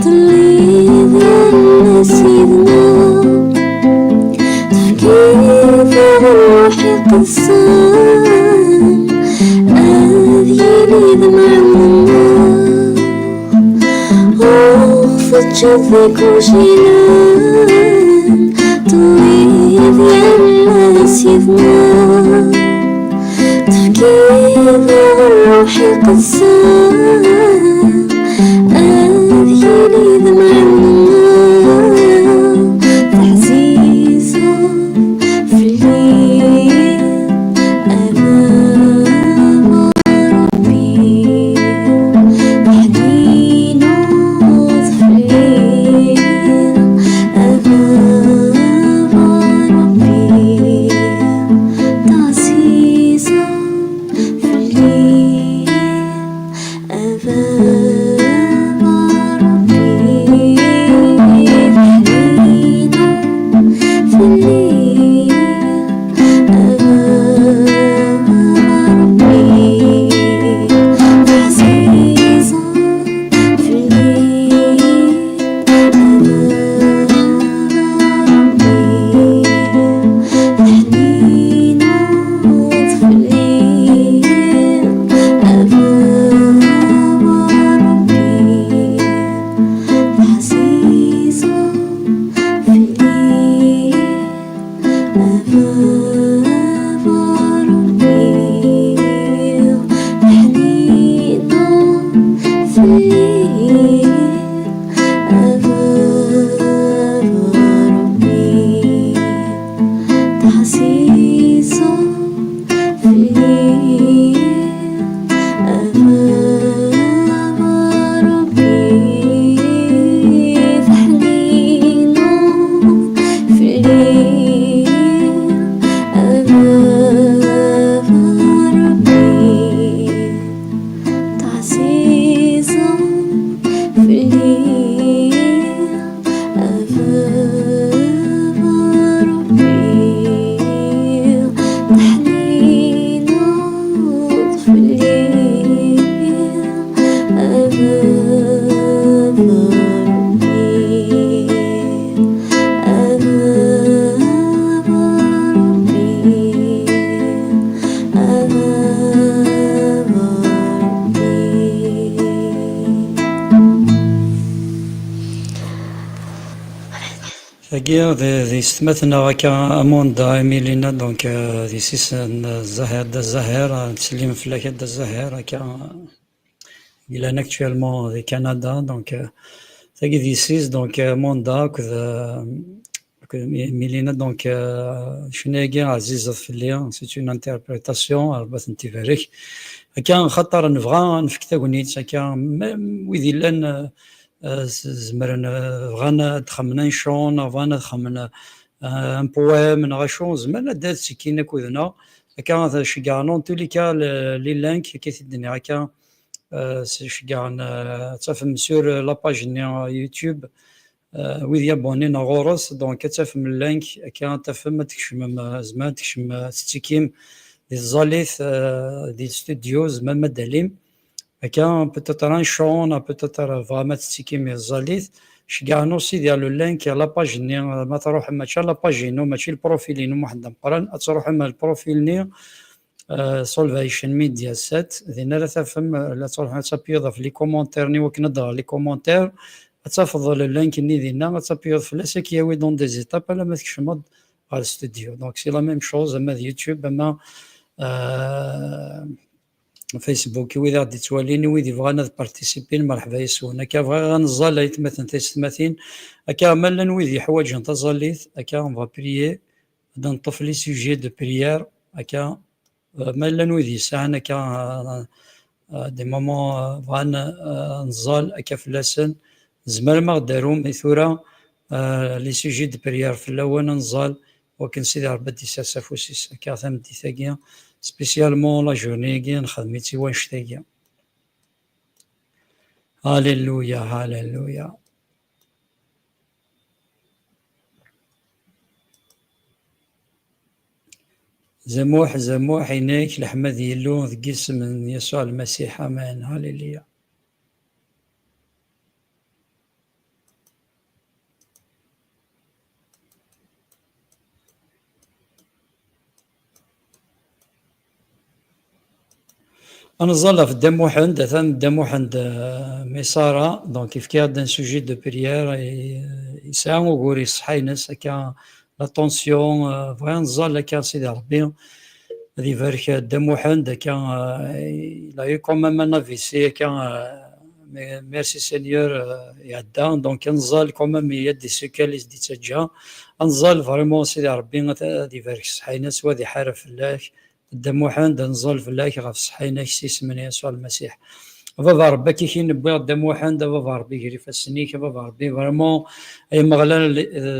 telliḍ yal ass yid-neɣ. Tefkiḍ-aɣ Ṛṛuḥ Iqedsen, ad yili d mɛemmer. Ur ɣ-teǧǧiḍ deg ujilan, telliḍ yal ass yid-neɣ. Tefkiḍ-aɣ Ṛṛuḥ Iqedsen, ad yili d mɛemmer. Teɛziz A baba Ṛebbi, teḥnineḍ fell-i. A baba Ṛebbi, teɛzizeḍ fell-i. A baba Ṛebbi, teḥnineḍ fell-i. A baba Ṛebbi, teɛzizeḍ fell-i. A baba Ṛebbi, teḥnineḍ fell-i. A baba Ṛebbi, a baba Ṛebbi, a baba Ṛebbi. Tagi d, d yessetma-tneɣ akka, Amanda Emilina, donc, euh, d yessi-s n Zahir, Dda Zahir, euh, nettsellim fell-ak a Dda Zahir, akka, euh, yellan actuellement di Canada, donc, euh, tagi d yessi-s, donc, euh, Amanda akked, euh, akked Mi-, Emilina, donc, euh, ccna-agi ɛzizet fell-i, c'est une interprétation, Rebbi ad tent-ibarek. Akka, xaṭer nebɣa ad nefk tagnit, akka, même wid yellan, euh, euh, s-, zemren, euh, bɣan ad xemmen un chant, neɣ bɣan ad xemmen, euh, un poème, neɣ acu, zemren ad d-ttekkin akked-neɣ. Akka, ceggɛen, en tous les cas, le, les links, akka i t-id-nniɣ, akka, euh, s-, ceggɛen, euh, ad tafem sur, euh, la page-nni, euh, YouTube, euh, wid yabonnin ɣur-s, donc ad tafem link, akka ad tafem, ad tkecmem, euh, zemren ad tkecmem, euh, ad tettikim di tẓallit, euh, di studio, zemren ad d-talim. Akka, peut-être un chant, neɣ peut-être tebɣam ad tettikim di tẓallit. Ceggɛen aussi vers le link, la page-nni, ma truḥem, mačči la page-inu, mačči le profil-inu, Muḥend Ameqqran, ad truḥem ar le profil-nni, euh, Salvation Media sept, dinna ara tafem, euh, la truḥem ad tapyuḍ ɣef les commentaires-nni, wakken ad d-ɣer les commentaires, ad tafeḍ le link-nni dinna, ad tapyuḍ fell-as, ad k-yawi dans des étapes, alamma tkecmeḍ ɣer studio. Donc, c'est la même chose, ama d YouTube, ama, euh, Facebook, i wid i ɣ-d-ittwalin, i wid yebɣan ad participin, merḥba yes-wen. Akka, bɣiɣ ad neẓẓal aytmaten, taysetmatin. Akka, ma llan wid yeḥwaǧen taẓallit, akka, on va prier, ad neṭṭef les sujets de prière. Akka, euh, ma llan wid yesɛan, akka, euh, euh, des moments, euh, bɣan, euh, neẓẓal akka fell-asen, tzemrem ad ɣ-d-tarum i tura, euh, les sujets de prière fell-awen, ad neẓẓal, wakken Sidi Ṛebbi ad d-isers afus-is akka tameddit-agi, spécialement la journée-agi, nxedm-itt i wannect-agi. Alléluia, alléluia. Zamuḥ, zamuḥ, inek, leḥmad Yillu, deg isem n Yasuɛ Lmasiḥ, amen. Alléluia. Ad neẓẓal ɣef Dda Muḥend, atan Dda Muḥend, euh, Misara, donc yefka-aɣ-d un sujet de prière, et, euh, yesɛa ugur i ṣṣeḥḥa-ines, akka, la tension, euh, bɣiɣ ad neẓẓal akka Sidi Ṛebbi ad ibarek Dda Muḥend, akka, euh, il a eu quand même un A V C, akka, euh, mais merci Seigneur, euh, iɛedda, donc ad neẓẓal quand même, il y a des séquelles i s-d-ittaǧǧa, ad neẓẓal vraiment Sidi Ṛebbi ad, ad ibarek ṣṣeḥḥa-ines, wa ad iḥareb fell-ak, Dda Muḥend, ad neẓẓal fell-ak ɣef ṣṣeḥḥa-inek s yisem n Yasuɛ Lmasiḥ. A Baba Ṛebbi, akka i k-newwiɣ Dda Muḥend, a Baba Ṛebbi, ger ifassen-ik, a Baba Ṛebbi, vraiment, ay Ameɣlal, d,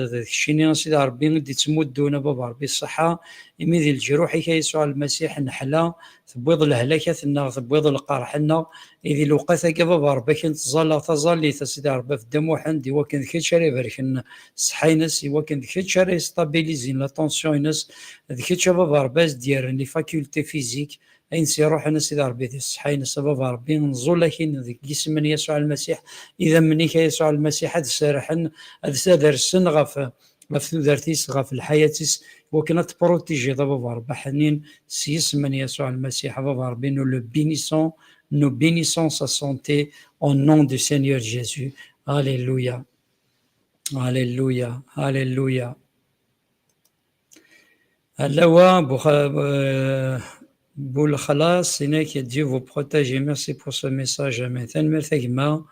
d keččini, a Sidi Ṛebbi, i d-ittmuddun, a Baba Ṛebbi, ṣṣeḥḥa, imi di leǧruḥ-ik, a Yasuɛ Lmasiḥ, neḥla, tewwiḍ lehlak-nneɣ, tewwiḍ lqerḥ-nneɣ, i di lewqat-agi, a Baba Ṛebbi, akken ttẓallaɣ taẓallit, a Sidi Ṛebbi, ɣef Dda Muḥend, i wakken d kečč ara ibarken ṣṣeḥḥa-ines, i wakken d kečč ara yestabilizin la tension-ines, d kečč, a Baba Ṛebbi, ad s-d-yerren les facultés physiques, ayen s-iruḥen, a Sidi Ṛebbi, di ṣṣeḥḥa-ines, a Baba Ṛebbi, nẓul-ak-in deg yisem n Yasuɛ Lmasiḥ, idammen-ik, a Yasuɛ Lmasiḥ, ad serrḥen, ad, ad rsen ɣef, ɣef tudert-is, ɣef lḥayat-is, wakken ad t-tepruṭijiḍ, a Baba Ṛebbi aḥnin, s yisem n Yasuɛ Lmasiḥ, a Baba Ṛebbi, nous le bénissons, nous bénissons sa santé au nom du Seigneur Jésus. Alléluia. Alléluia. Alléluia. Alawa, bu xa-, euh, bu lexlaṣ, inek, Dieu vous protège et merci pour ce message. Amen. Tanemmirt a gma,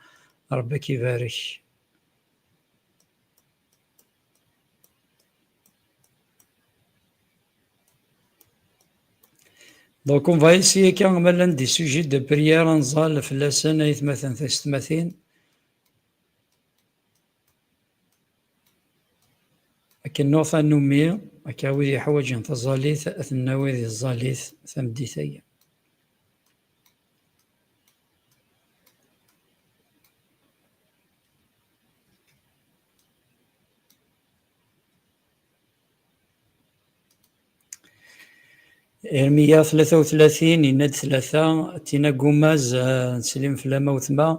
Rebbi k-ibarek. Donc, on va essayer quand même l'un des sujets de prière, ad nẓall fell-asen, aytmaten taysetmatin. Akken nuɣ tanumi, akka wid yeḥwaǧen taẓallit, ad ten-nawi di tẓallit tameddit-agi. Irmiya tlata u tlatin, yenna-d tlata, Tina Gumaz, euh, ttsellim fell-am a wetma.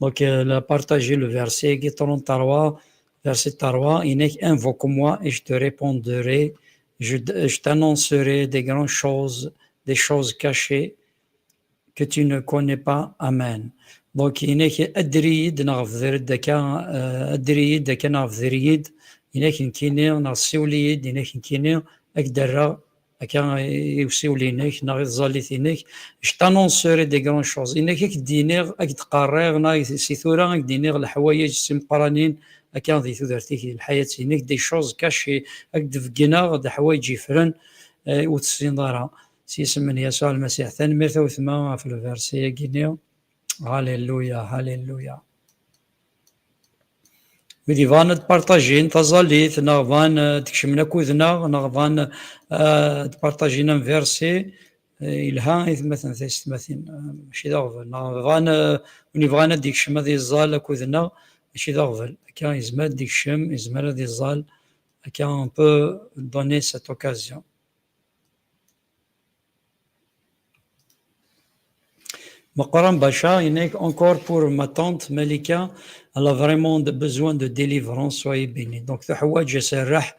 Donc, euh, elle a partagé le verset qui trente-trois, verset trois, inek, invoque-moi et je te répondrai, je, je t'annoncerai des grandes choses, des choses cachées que tu ne connais pas. Amen. Donc, inek, adder-iyi-d neɣ bder-d akka, euh, adder-iyi-d akka neɣ bder-iyi-d, inek nekkini, neɣ ssiwel-iyi-d, inek nekkini, ad k-d-rreɣ akka i usiwel-inek neɣ i tẓallit-inek. Je t'annoncerai des grandes choses. Inek ad k-d-iniɣ, ad k-d-qarriɣ, neɣ si tura ad k-d-iniɣ leḥwayeǧ d timeqqranin akka di tudert-ik, di lḥayat-inek, des choses cachées, ad k-d-beggneɣ leḥwayeǧ yeffren, eh, ur tessineḍ ara. S yisem n Yasuɛ Lmasiḥ. Tanemmirt a wetma ɣef lversi-agi-nni. Halleluya, halleluya. Wid yebɣan ad partajin taẓallit, neɣ bɣan, eh, ad kecmen akked-neɣ, neɣ bɣan, eh, ad partajin un verset, eh, yelha i tmatin taysetmatin, eh, mačči d aɣbel. Neɣ bɣan, eh, win yebɣan ad d-ikcem ad yeẓẓal akked-neɣ, mačči d aɣbel. Akka yezmer ad d-ikcem, yezmer ad yeẓẓal. Akka on peut donner cette occasion. Meqqran Bacha, inek, encore pour ma tante Malika, elle a vraiment de, besoin de délivrance, soyez bénis. Donc, teḥwaǧ aserreḥ,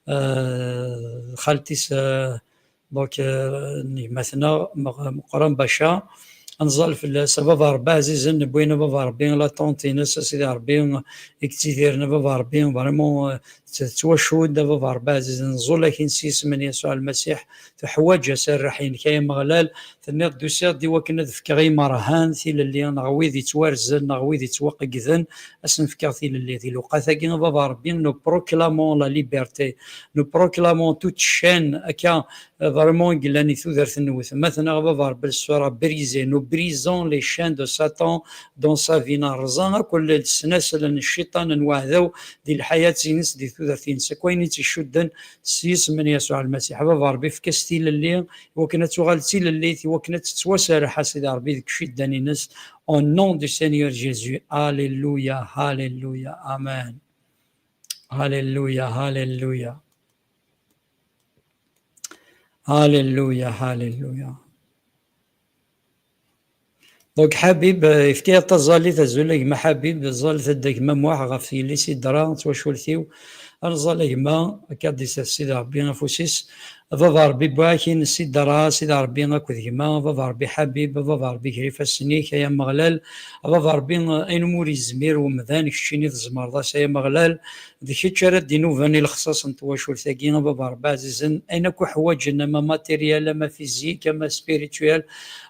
euh, xalti-s, euh, donc, euh, n gma-tneɣ, Meq-, Meqqran Bacha, ad nẓal fell-as, a baba Rebbi ɛzizen, wwin a baba Rebbi, la tante-ines, a Sidi Rebbi, i yettidiren, a baba Rebbi, vraiment, euh, tettwacudd, a baba Rebbi ɛzizen, nẓul-ak-in s yisem n Yasuɛ Lmasiḥ, teḥwaǧ aserreḥ-inek, ay Ameɣlal, tenniḍ-d usiɣ-d i wakken ad fkeɣ i imerhan tilelli, neɣ wid yettwarzen, neɣ wid yettwaqeggden, ad sen-fkeɣ tilelli. Di lewqat-agi, a baba Rebbi, nous proclamons la liberté, nous proclamons toute chaîne, akka, euh, vraiment, i yellan i tudert n wetma-tneɣ, a baba Rebbi, elle sera brisée, nous brisons les chaînes de Satan dans sa vie, nerẓa akk lesnasel n cciṭan n weɛdaw di lḥayat-ines, di tudert-ines, akk ayen i tt-icudden s yisem n Yasuɛ Lmasiḥ. A baba Rebbi, efk-as tilelli, i wakken ad tuɣal d tilellit, i wakken ad tettwaserreḥ, a Sidi Rebbi, deg iciddan-ines. Au nom du Seigneur Jésus. Alléluia, alléluia, amen. Alléluia, alléluia. Alléluia, alléluia. Donc, Ḥabib, euh, yefka-yaɣ taẓallit, azul a gma Ḥabib, taẓallit a gma Muḥ ɣef yelli-s i d-terra twacult-iw. Ad nẓal a gma, akka d-isers Sidi Ṛebbi afus-is. A baba Ṛebbi, wwiɣ-ak-in Sidi Ṛa, Sidi Ṛebbi akked gma, a baba Ṛebbi Ḥabib, a baba Ṛebbi ger ifassen-ik, ay Ameɣlal, a baba Ṛebbi, ayen umi ur yezmir wemdan, keččini tzemreḍ-as, ay Ameɣlal, d kečč ara d-inuben i lexṣaṣ n twacult-agi, a baba Ṛebbi ɛzizen, ayen akk uḥwaǧen, ama matériel, ama physique, ama spirituel,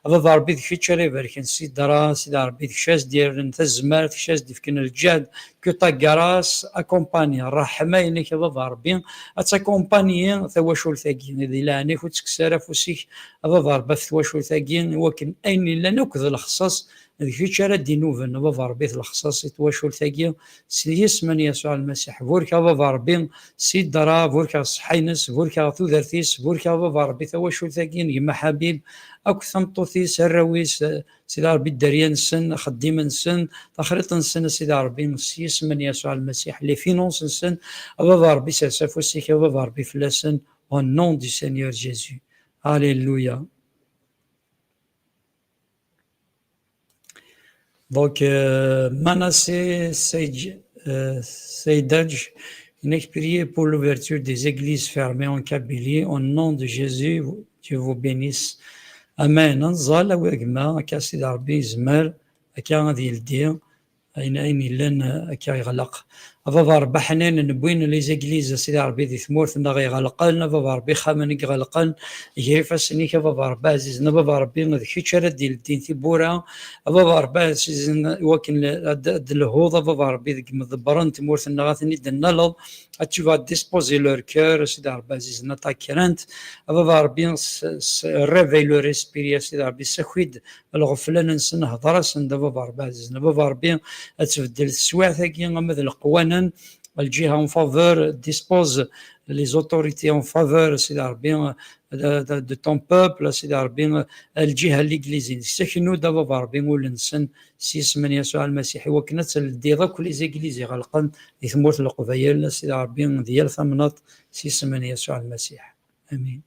a baba Ṛebbi, d kečč ara ibarken Sidi Ṛa, Sidi Ṛebbi, d kečč ara s-d-yerren tazmert, d kečč ara s-d-ifken lǧehd, que ta grâce accompagne, ṛṛeḥma-inek, a baba Ṛebbi, ad takumpani tawacult-agi. Di leɛnaya-k, ur ttekkes ara afus-ik, a baba Ṛebbi, ɣef twacult-agi, i wakken ayen yellan akk d lexṣaṣ, d kečč ara d-inuben, a baba Ṛebbi, d lexṣaṣ i twacult-agi, s yisem n Yasuɛ Lmasiḥ. Burek, a baba Ṛebbi, Sidi Ṛa, burek ɣef ṣṣeḥḥa-ines, burek ɣef tudert-is, burek, a baba Ṛebbi, tawacult-agi n gma Ḥabib, akk tameṭṭut-is, arraw-is, Sidi Ṛebbi, dderya-nsen, axeddim-nsen, taxriṭ-nsen, a Sidi Ṛebbi, s yisem n Yasuɛ Lmasiḥ, les finances-nsen, a baba Ṛebbi, sers afus-ik, a baba Ṛebbi, fell-asen, au nom du Seigneur Jésus. Alléluia. Donc, euh, Manasseh Sej-, euh, Seydaj, inek, priez pour l'ouverture des églises fermées en Kabylie. Au nom de Jésus, Dieu vous bénisse. Amen. Ad nẓal a gma, akka Sidi Ṛebbi yezmer, akka ad yeldi, ayen, ayen yellan, euh, akka yeɣleq. A baba Ṛebbi ḥninen, wwin les églises, a Sidi Ṛebbi, di tmurt-nneɣ iɣelqen, a baba Ṛebbi, ixxamen i iɣelqen, ger ifassen-ik, a baba Ṛebbi ɛzizen, a baba Ṛebbi, d kečč ara d-ileddin tiwwura, a baba Ṛebbi ɛzizen, iwakken ad d-, ad d-telhuḍ, a baba Ṛebbi, deg imḍebbren n tmurt-nneɣ, ad ten-id-tennaleḍ, tu vas disposer leur cœur, a Sidi Ṛebbi ɛzizen, attaquer-tent, a baba Ṛebbi, s-, s-, réveille leur esprit, a Sidi Ṛebbi, ssaki-d lɣeflan-nsen, hḍer-asen-d, a baba Ṛebbi ɛzizen, a baba Ṛebbi, ad tbeddel teswiɛt-agi, ama d leqwanen, lǧiha en faveur, dispose les autorités en faveur, a Sidi Ṛebbi, de, de, de ton peuple, a Sidi Ṛebbi, lǧiha n l'église-nnek. Ssaknu-d, a baba Ṛebbi, ul-nsen s yisem n Yasuɛ Lmasiḥ, iwakken ad tleddiḍ akk les églises iɣelqen di tmurt n Leqbayel, a Sidi Ṛebbi, di yal tamnaḍt, s yisem n Yasuɛ Lmasiḥ. Amin.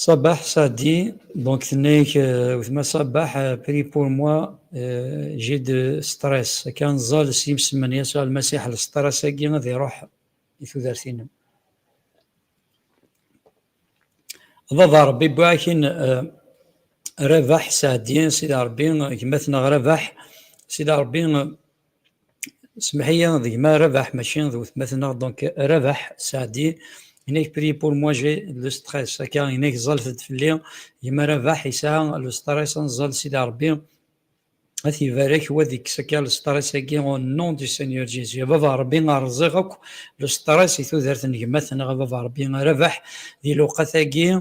Ṣabaḥ Sadi, donc tenna-ak, euh, wetma Ṣabaḥ, euh, prie pour moi, euh, j'ai de stress. Akka nẓal s yimsemmen Yasuɛ Lmasiḥ, le stress-agi ad iruḥ i tudert-inem. Baba Ṛebbi, wwiɣ-ak-in, euh, Rabaḥ Sadi, Sidi Ṛebbi, gma-tneɣ Rabaḥ, Sidi Ṛebbi, euh, Semmeḥ-iyi, d gma Rabaḥ, mačči d wetma-tneɣ, donc Rabaḥ Saɛdi. Yenna-k, prie pour moi, j'ai le stress. Akka, yenna-k, ẓẓalet-d fell-i. Gma Rabaḥ yesɛa le stress, ad nẓal Sidi Ṛebbi. Ad t-ibarek, wa ad ikkes akka le stress-agi au nom du Seigneur Jésus. A Baba Ṛebbi, rẓiɣ akk le stress i tudert n gma-tneɣ, a Baba Ṛebbi, Rabaḥ, di lewqat-agi.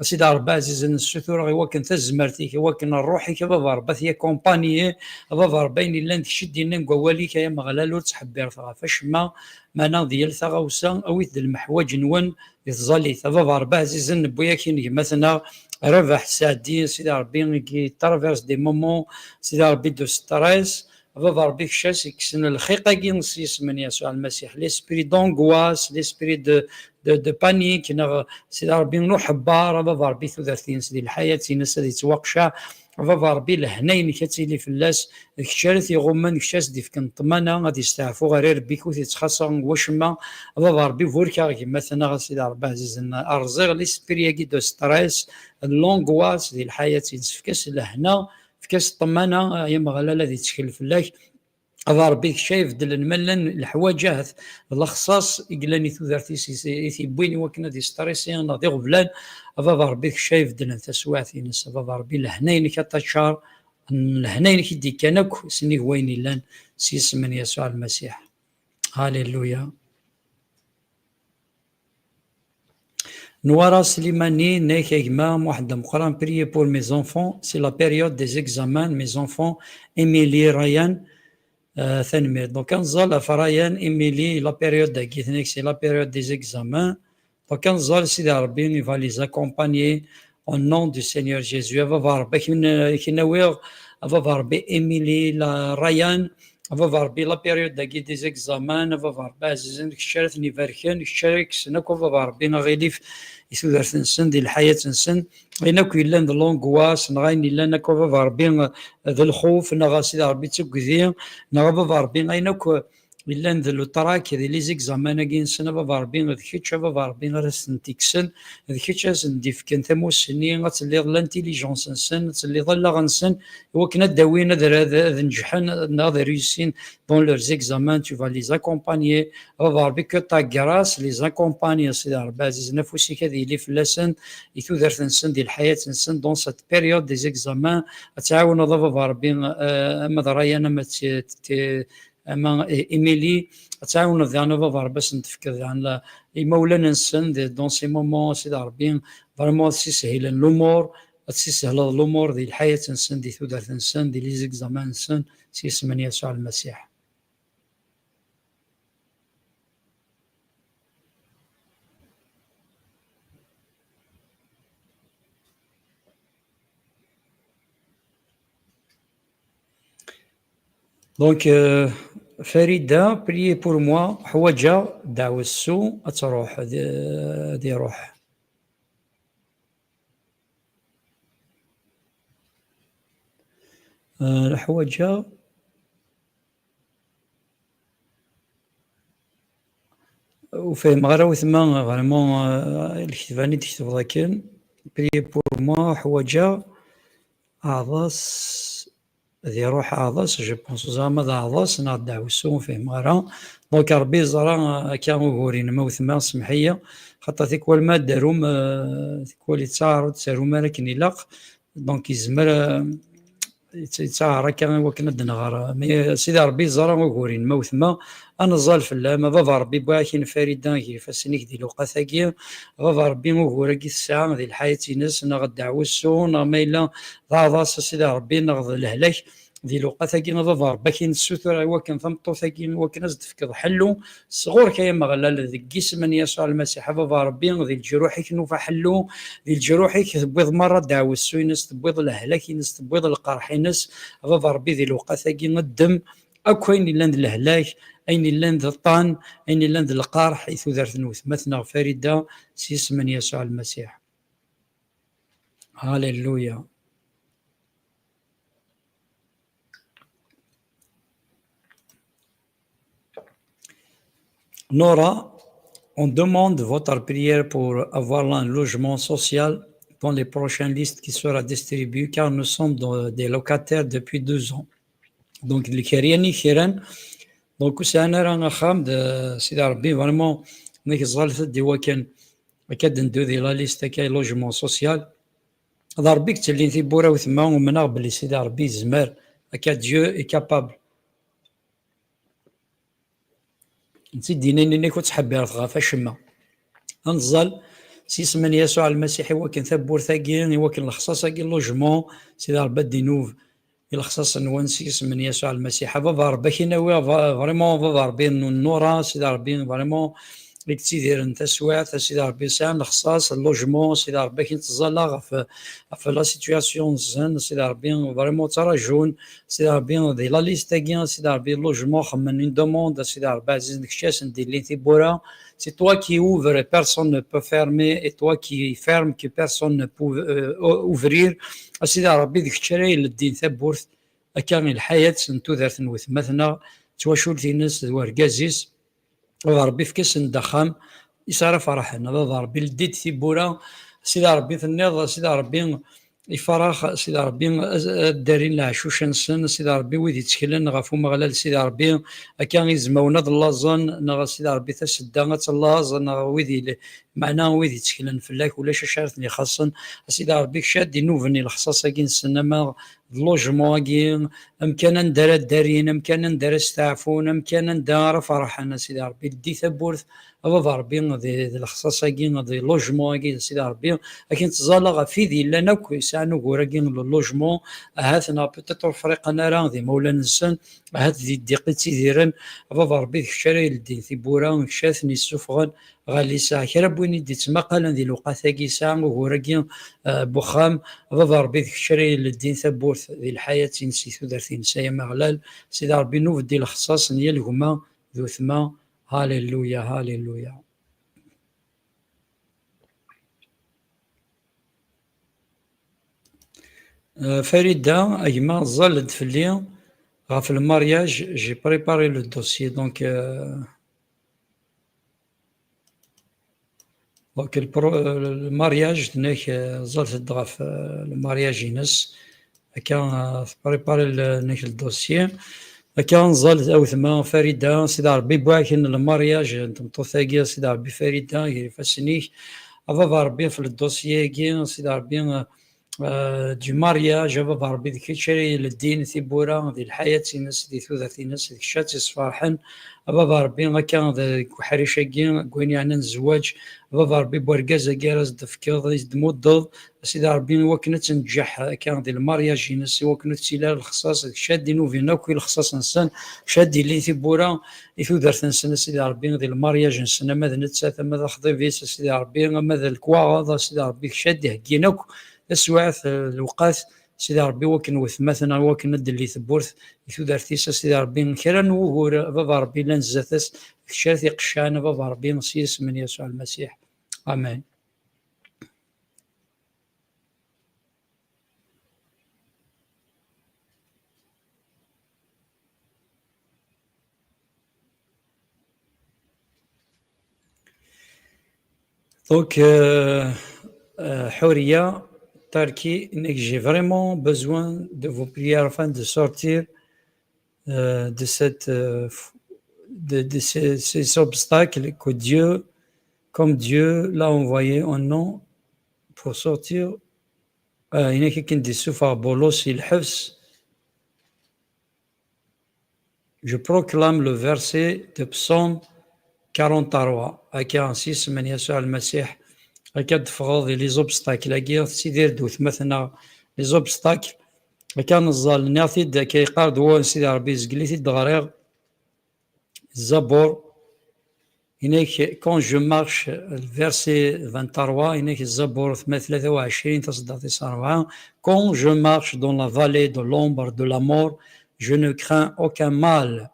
A Sidi Ṛebbi ɛzizen, nessutureɣ i wakken tazmert-ik, i wakken ṛṛuḥ-ik, a Baba Ṛebbi, ad t-yakumpani, a Baba Ṛebbi, ayen yellan d kečč i d-yennan deg wawal-ik, ay Ameɣlal, ur ttḥebbiret ɣef acemma, meɛna di yal taɣawsa, awit-d lmeḥwaǧ-nwen di tẓallit. A Baba Ṛebbi ɛzizen, newwi-ak-in gma-tneɣ Rabaḥ Saɛdi, a Sidi Ṛebbi, qui traverse des moments, a Sidi Ṛebbi, de stress, a Baba Ṛebbi, kečč-as yekksen lxiq-agi s yisem n Yasuɛ Lmasiḥ. L'esprit d'angoisse, l'esprit de, de, de panique, neɣ Sidi Ṛebbi n uḥebbar, a Baba Ṛebbi, tudert-ines di lḥayat-ines ad yettwaqceɛ. A Baba Ṛebbi, lehna-inek ad tili fell-as, d kečč ara t-iɣummen, d kečč ara s-d-ifken ṭṭmana, ad yesteɛfu ɣer irebbi-k, ur t-ittxaṣṣa wacemma. A Baba Ṛebbi, burek-aɣ gma-tneɣ, a Sidi Ṛebbi ɛzizen, rẓiɣ l'esprit-agi de stress, de l'angoisse di lḥayat-ines, efk-as lehna, efk-as ṭṭmana, ay Ameɣlal, ad ittkel fell-ak. A Ṛebbi, d kečč ay ibeddlen ma llan leḥwaǧ, ahat d lexṣaṣ i yellan i tudert-is, i, i t-yewwin i wakken ad istrisi neɣ d iɣeblan. A Baba Ṛebbi, d kečč ay ibeddlen taswiɛt-ines. A Baba Ṛebbi, lehna-inek ad taččar, lehna-inek i d-ikkan akk sennig wayen yellan, s yisem n Yasuɛ Lmasiḥ. Alléluia. Nwara Slimani, yenna-k, a gma Muḥend Ameqqran, priez pour mes enfants, c'est la période des examens, mes enfants, Émilie, Ryan, euh, tanemmirt. Donc, ad nẓal ɣef Ryan, Émilie, la période-agi, tenna-k, c'est la période des examens. Donc, ad nẓal Sidi Ṛebbi, il va les accompagner au nom du Seigneur Jésus. A Baba Ṛebbi, ad k-, ad k-in-awiɣ, a Baba Ṛebbi, Émilie, la, Ryan, a Baba Ṛebbi, la période-agi des examens, a Baba Ṛebbi ɛzizen, d kečč ara ten-ibarken, d kečč ara yekksen akk, a Baba Ṛebbi, aɣilif i tudert-nsen, di lḥayat-nsen, ayen akk yellan d l'angoisse, neɣ ayen yellan akk, a Baba Ṛebbi, d lxuf, neɣ a Sidi Ṛebbi d tuggdi, neɣ a Baba Ṛebbi, ayen akk yellan d le trac di les examens-agi-nsen, a Baba Ṛebbi, d kečč, a Baba Ṛebbi, ara s-tent-ikksen, d kečč ara sen-d-ifken tamussni, ad telliḍ l'intelligence-nsen, ad telliḍ allaɣ-nsen, i wakken ad d-awin, ad, ad, ad neǧḥen, neɣ ad réussin dans leurs examens, tu vas les accompagner. A Baba Ṛebbi, que ta grâce les accompagne, a Sidi Ṛebbi ɛzizen, afus-ik ad yili fell-asen, i tudert-nsen, di lḥayat-nsen, dans cette période des examens, ad tɛawneḍ, a Baba Ṛebbi, euh, ama d Ryan, ama d t-, t-, ama, eh, Émilie, ad tɛawneḍ daɣen, a Baba Ṛebbi, ad sen-tefkeḍ daɣen la-, imawlan-nsen, de, dans ces moments, a Sidi Ṛebbi, vraiment ad sishilen lumuṛ, ad sishleḍ lumuṛ di lḥayat-nsen, di tudert-nsen, di les examens-nsen, s yisem n Yasuɛ Lmasiḥ. Donc, euh, Farida, priez pour moi, ḥwaǧeɣ ddeɛwessu ad truḥ, ad, ad iruḥ. Eh, leḥwaǧa, ur fhimeɣ ara wetma, vraiment, eh, lekdeb-nni d-tketbeḍ akken. Priez pour moi, ḥwaǧeɣ aɛḍas, di ṛuḥ aɛḍas, je pense, zeɛma d aɛḍas neɣ d deɛwessu, ur fhimeɣ ara. Donc Ṛebbi yeẓra, eh, akka ugur-inem a wetma, semmeḥ-iyi, xaṭer tikwal ma ad d-tarum, eh, tikwal yettaɛar ur d-tettarum ara akken ilaq. Donc yezmer, eh, yett-, yettaɛar akka i wakken ad d-nɣer. Mais, eh, Sidi Ṛebbi yeẓra ugur-inem a wetma, ad neẓẓal fell-am. A Baba Ṛebbi, wwiɣ-ak-in Farida gar ifassen-ik di lewqat-agi. A Baba Ṛebbi, ugur-agi tesɛa di lḥayat-ines, neɣ d deɛwessu, neɣ ma yella d aɛḍas, a Sidi Ṛebbi, neɣ d lehlak di lewqat-agi, a Baba Ṛebbi, ad k-in-nessutur i wakken tameṭṭut-agi, i wakken ad s-d-tefkeḍ ḥellu sɣur-k, ay Ameɣlal, deg yisem n Yasuɛ Lmasiḥ, a Baba Ṛebbi, di leǧruḥ-ik nufa ḥellu, di leǧruḥ-ik tewwiḍ merra deɛwessu-ines, tewwiḍ lehlak-ines, tewwiḍ lqerḥ-ines, a Baba Ṛebbi, di lewqat-agi ddem akk ayen yellan d lehlak, ayen yellan d ṭṭan, ayen yellan d lqerḥ i tudert n wetma-tneɣ Farida, s yisem n Yasuɛ Lmasiḥ. Halleluya. Nora, on demande votre prière pour avoir un logement social dans les prochaines listes qui sera distribuée, car nous sommes dans des locataires depuis deux ans. Donc, d lekryan i kran. Donc, ur sɛin ara axxam, d Sidi Ṛebbi, vraiment, nekk ẓẓalet-d i wakken akka d-neddu di la liste akka logement social. D Ṛebbi i yettellin tiwwura, a wetma, umneɣ belli Sidi Ṛebbi yezmer, akka Dieu est capable. Netta i d-yennan, ur ttḥebbiret ɣef acemma. Ad neẓẓal s yisem n Yasuɛ Lmasiḥ i wakken tawwurt-agi, i wakken lexṣaṣ-agi n logement, Sidi Ṛebbi ad d-inub i lexṣaṣ-nwen s yisem n Yasuɛ Lmasiḥ. A Baba Ṛebbi, ad k-in-awiɣ, va-, vraiment, a Baba Ṛebbi n Nura, Sidi Ṛebbi, vraiment, i yettidiren taswiɛt, a Sidi Ṛebbi, sɛan lexṣaṣ, logement, a Sidi Ṛebbi, ad k-in-ttẓalla ɣef, ɣef la situation-nsen, a Sidi Ṛebbi, vraiment, ttrajun, a Sidi Ṛebbi, di la liste-agi, a Sidi Ṛebbi, logement, xemmen une demande, a Sidi Ṛebbi ɛzizen, d kečč ad sen-d-illin tiwwura, c'est toi qui ouvre, personne ne peut fermer, et toi qui ferme, que personne ne peut, euh, ouvrir. A Sidi Ṛebbi, d kečč ara ileddin tawwurt akka i lḥayat n tudert n wetma-tneɣ, d twacult-ines d wergaz-is. A Baba Ṛebbi, efk-asen-d axxam i s ara ferḥen. A Baba Ṛebbi, ldi-d tiwwura, Sidi Ṛebbi, tenniḍ, Sidi Ṛebbi, ifarex, Sidi Ṛebbi, ad, ad d-arin leɛcuc-nsen, Sidi Ṛebbi, wid yetteklen ɣef Umeɣlal, Sidi Ṛebbi, akka izmawen ad llaẓen, neɣ Sidi Ṛebbi, tasedda ad tellaẓ, neɣ wid yel-, meɛna wid yetteklen fell-ak, ulac acu ara ten-ixaṣṣen. A Sidi Ṛebbi, kečč ad d-inuben i lexṣaṣ-agi-nsen, ama d logement-agi, amkan anda ara ddarin, amkan anda ara steɛfun, amkan anda ara ferḥen, a Sidi Ṛebbi, ldi tawwurt, a Baba Ṛebbi, di, di lexṣaṣ-agi, di logement-agi, a Sidi Ṛebbi, akken ttẓalla ɣef wid yellan akk yesɛan ugur-agi n logement, ahat neɣ peut-être ur friqen ara d imawlan-nsen, ahat di ddiq i ttidiren, a Baba Ṛebbi, d kečč ara ileddin tiwwura, d kečč ara ten-yessufɣen ɣer lisaɛ. Kra n win i d-ittmaqalen di lewqat-agi yesɛa ugur-agi, eh, n wexxam, a Baba Ṛebbi, d kečč ara ileddin tawwurt di lḥayat-ines, di tudert-ines, ay Ameɣlal, Sidi Ṛebbi, nubed i lexṣaṣ n yal gma d wetma. Halleluya, halleluya. Euh, Farida, a gma, ẓẓal-d fell-i ɣef le mariage, j'ai préparé le dossier, donc, euh, donc le pro-, euh, le mariage, tenna-k, euh, ẓẓalet-d ɣef, euh, le mariage-ines. Akka, euh, tprépari le, nek le dossier. Akka, nẓal a wetma Farida, Sidi Ṛebbi, wwiɣ-ak-in le mariage n tmeṭṭut-agi, Sidi Ṛebbi, Farida, gar ifassen-ik. A Baba Ṛebbi, ɣef le dossier-agi, Sidi Ṛebbi, euh, du mariage, a Baba Ṛebbi, d kečč ara ileddin tiwwura di lḥayat-ines, di tudert-ines, d kečč ad tt-isferḥen. A Baba Ṛebbi, akka deg uḥric-agi, deg wayen yeɛnan zzwaǧ, a Baba Ṛebbi, n wergaz-agi ara s-d-tefkeḍ, i s-d-tmuddeḍ, a Sidi Ṛebbi, i wakken ad tenǧeḥ akka di lmaryaj-ines, i wakken ur tettili ara lexṣaṣ, d kečč ad d-inubin akk i lexṣaṣ-nsen, d kečč ad d-ilin tiwwura i tudert-nsen, a Sidi Ṛebbi, di lmaryaj-nsen, ama d nettat, ama d axḍib-is, a Sidi Ṛebbi, ama d lekwaɣeḍ, a Sidi Ṛebbi, d kečč ad d-iheggin akk taswiɛt, eh, lewqat, a Sidi Ṛebbi, i wakken wetma-tneɣ, i wakken ad d-telli tewwurt i tudert-is, a Sidi Ṛebbi, kra n wugur, a Baba Ṛebbi, llan zdat-s, d kečč ara t-iqeccɛen, a Baba Ṛebbi, s yisem n Yasuɛ Lmasiḥ. Amen. Donc, euh, euh, Horia Tarki, j'ai vraiment besoin de vos prières afin de sortir euh, de, cette, euh, de, de ces, ces obstacles que Dieu, comme Dieu l'a envoyé en nous pour sortir. Euh, il y a quelqu'un qui souffre à Bolos, il Je proclame le verset de Psaume quarante-trois. Akka, s yisem n Yasuɛ Lmasiḥ, akka d-teffɣeḍ di les obstacles-agi, tessidir-d wetma-tneɣ les obstacles, akka neẓẓal, nniɣ-t-id, akka yeqqar-d wawal n Sidi Ṛebbi, zegl-it-id ɣriɣ, Zabur, Inek, quand je marche, le verset vingt-trois, Inek Zabur tlata u ɛecrin, taseddart tis rebɛa, quand je marche dans la vallée de l'ombre de la mort, je ne crains aucun mal,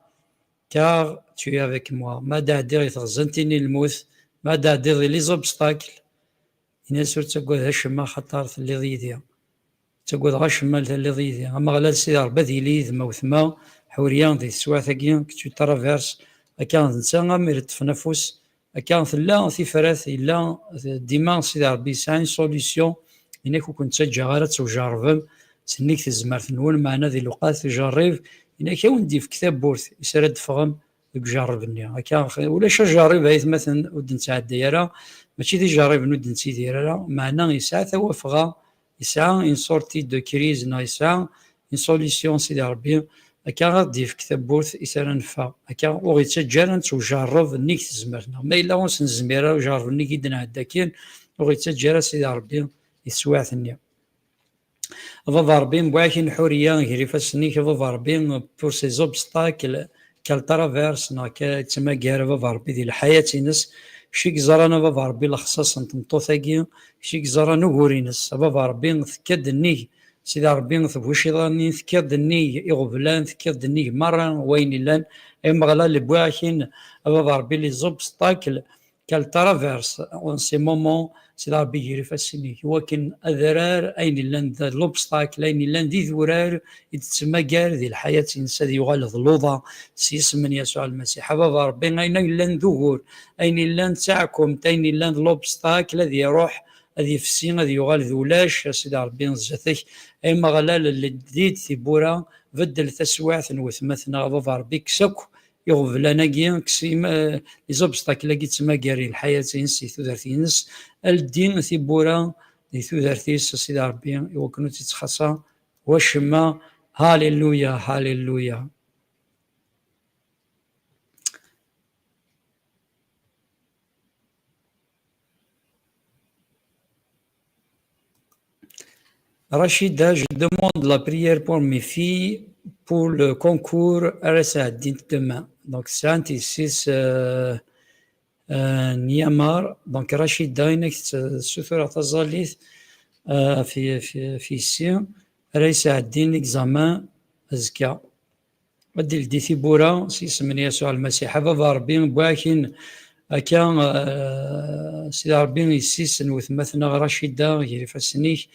car tu es avec moi. Ma d-ɛeddiɣ i teɣzantin n lmut, ma d-ɛeddiɣ i les obstacles, Ini-as ur ttaggad acemma, axaṭer telliḍ yid-i. Ur ttaggadeɣ acemma, telliḍ yid-i. Ameɣlal Sidi Ṛebbi ad yili yid-m a wetma Ḥuriya di teswiɛt-agi, que tu traverses. Akka d netta, am ireṭṭfen afus, akka tella tifrat, yella dima Sidi Ṛebbi yesɛa une solution. Inek ur ken-ttaǧǧaɣ ara ad tewjerrbem. Sennig tezmert-nwen, meɛna di lewqat ujerrib, inek a wen-d-yefk tawwurt is ara d-teffɣem deg ujerreb-nni. Akka, ulac ajerrib ay atmaten ur d-nettɛedday ara, mačči d ijerriben ur d-nettidir ara, meɛna yesɛa tawafɣa, yesɛa une sortie de crise, neɣ yesɛa une solution Sidi Ṛebbi, akka ad d-yefk tawwurt is ara neffeɣ. Akka ur ɣ-ittaǧǧa ara ad nettwjerreb nnig tezmert-nneɣ. Ma yella ur s-nezmir ara ujerreb-nni i d-nɛedda akkin, ur ɣ-ittaǧǧa ara Sidi Ṛebbi i teswiɛt-nni. A Baba Ṛebbi, mbuɛek i Ḥuriya gar ifassen-ik, a Baba Ṛebbi, pour ces obstacles qu'elle traverse, neɣ qu'elle tettmagar, a Baba Ṛebbi, di lḥayat-ines. Kečč i yeẓran, a Baba Ṛebbi, lexṣaṣ n tmeṭṭut-agi, kečč i yeẓran ugur-ines, a Baba Ṛebbi, tekka-d nnig, Sidi Ṛebbi, tbuciḍa-nni, tekkiḍ-d nnig iɣeblan, tekkiḍ-d nnig merra wayen illan, ay Ameɣlal, mbuɛek-in, a Baba Ṛebbi, les obstacles qu'elle traverse en ces moments, Sidi Ṛebbi, gar ifassen-ik, iwakken adrar, ayen illan d l'obstacle, ayen illan d idurar i d-tettmagar di lḥayat-ines, ad yuɣal d luḍa s yisem n Yasuɛ Lmasiḥ. A Baba Ṛebbi, ayen illan d ugur, ayen illan d taɛkumt, ayen illan d l'obstacle, ad iruḥ, ad ifsi, ad yuɣal d ulac, a Sidi Ṛebbi, zdat-k. Ay Ameɣlal, ldi-d tiwwura, beddel taswiɛt n wetma-tneɣ, a Baba Ṛebbi, kkes akk iɣeblan-agi, kkes im-, eh, les obstacles-agi ttmagar i lḥayat-ines, i tudert-ines, aldi tiwwura di tudert-is, a Sidi Ṛebbi, iwakken ur tt-ittxaṣṣa wacemma. Halleluya, halleluya. Rachida, je demande la prière pour mes filles pour le concours R S A demain. Donc, c'est un six euh, euh, Niamar. Donc, Rachida, inek tessutureḍ taẓallit euh, fi, fi, fi si, ara yesɛeddin l'examen azekka. Ad d-ildi tiwwura s yisem n Yasuɛ Lmasiḥ. A Baba Ṛebbi, mbuɛek-in akka, eh, Sidi Ṛebbi, yessi-s n wetma-tneɣ Racida, gar ifassen-ik.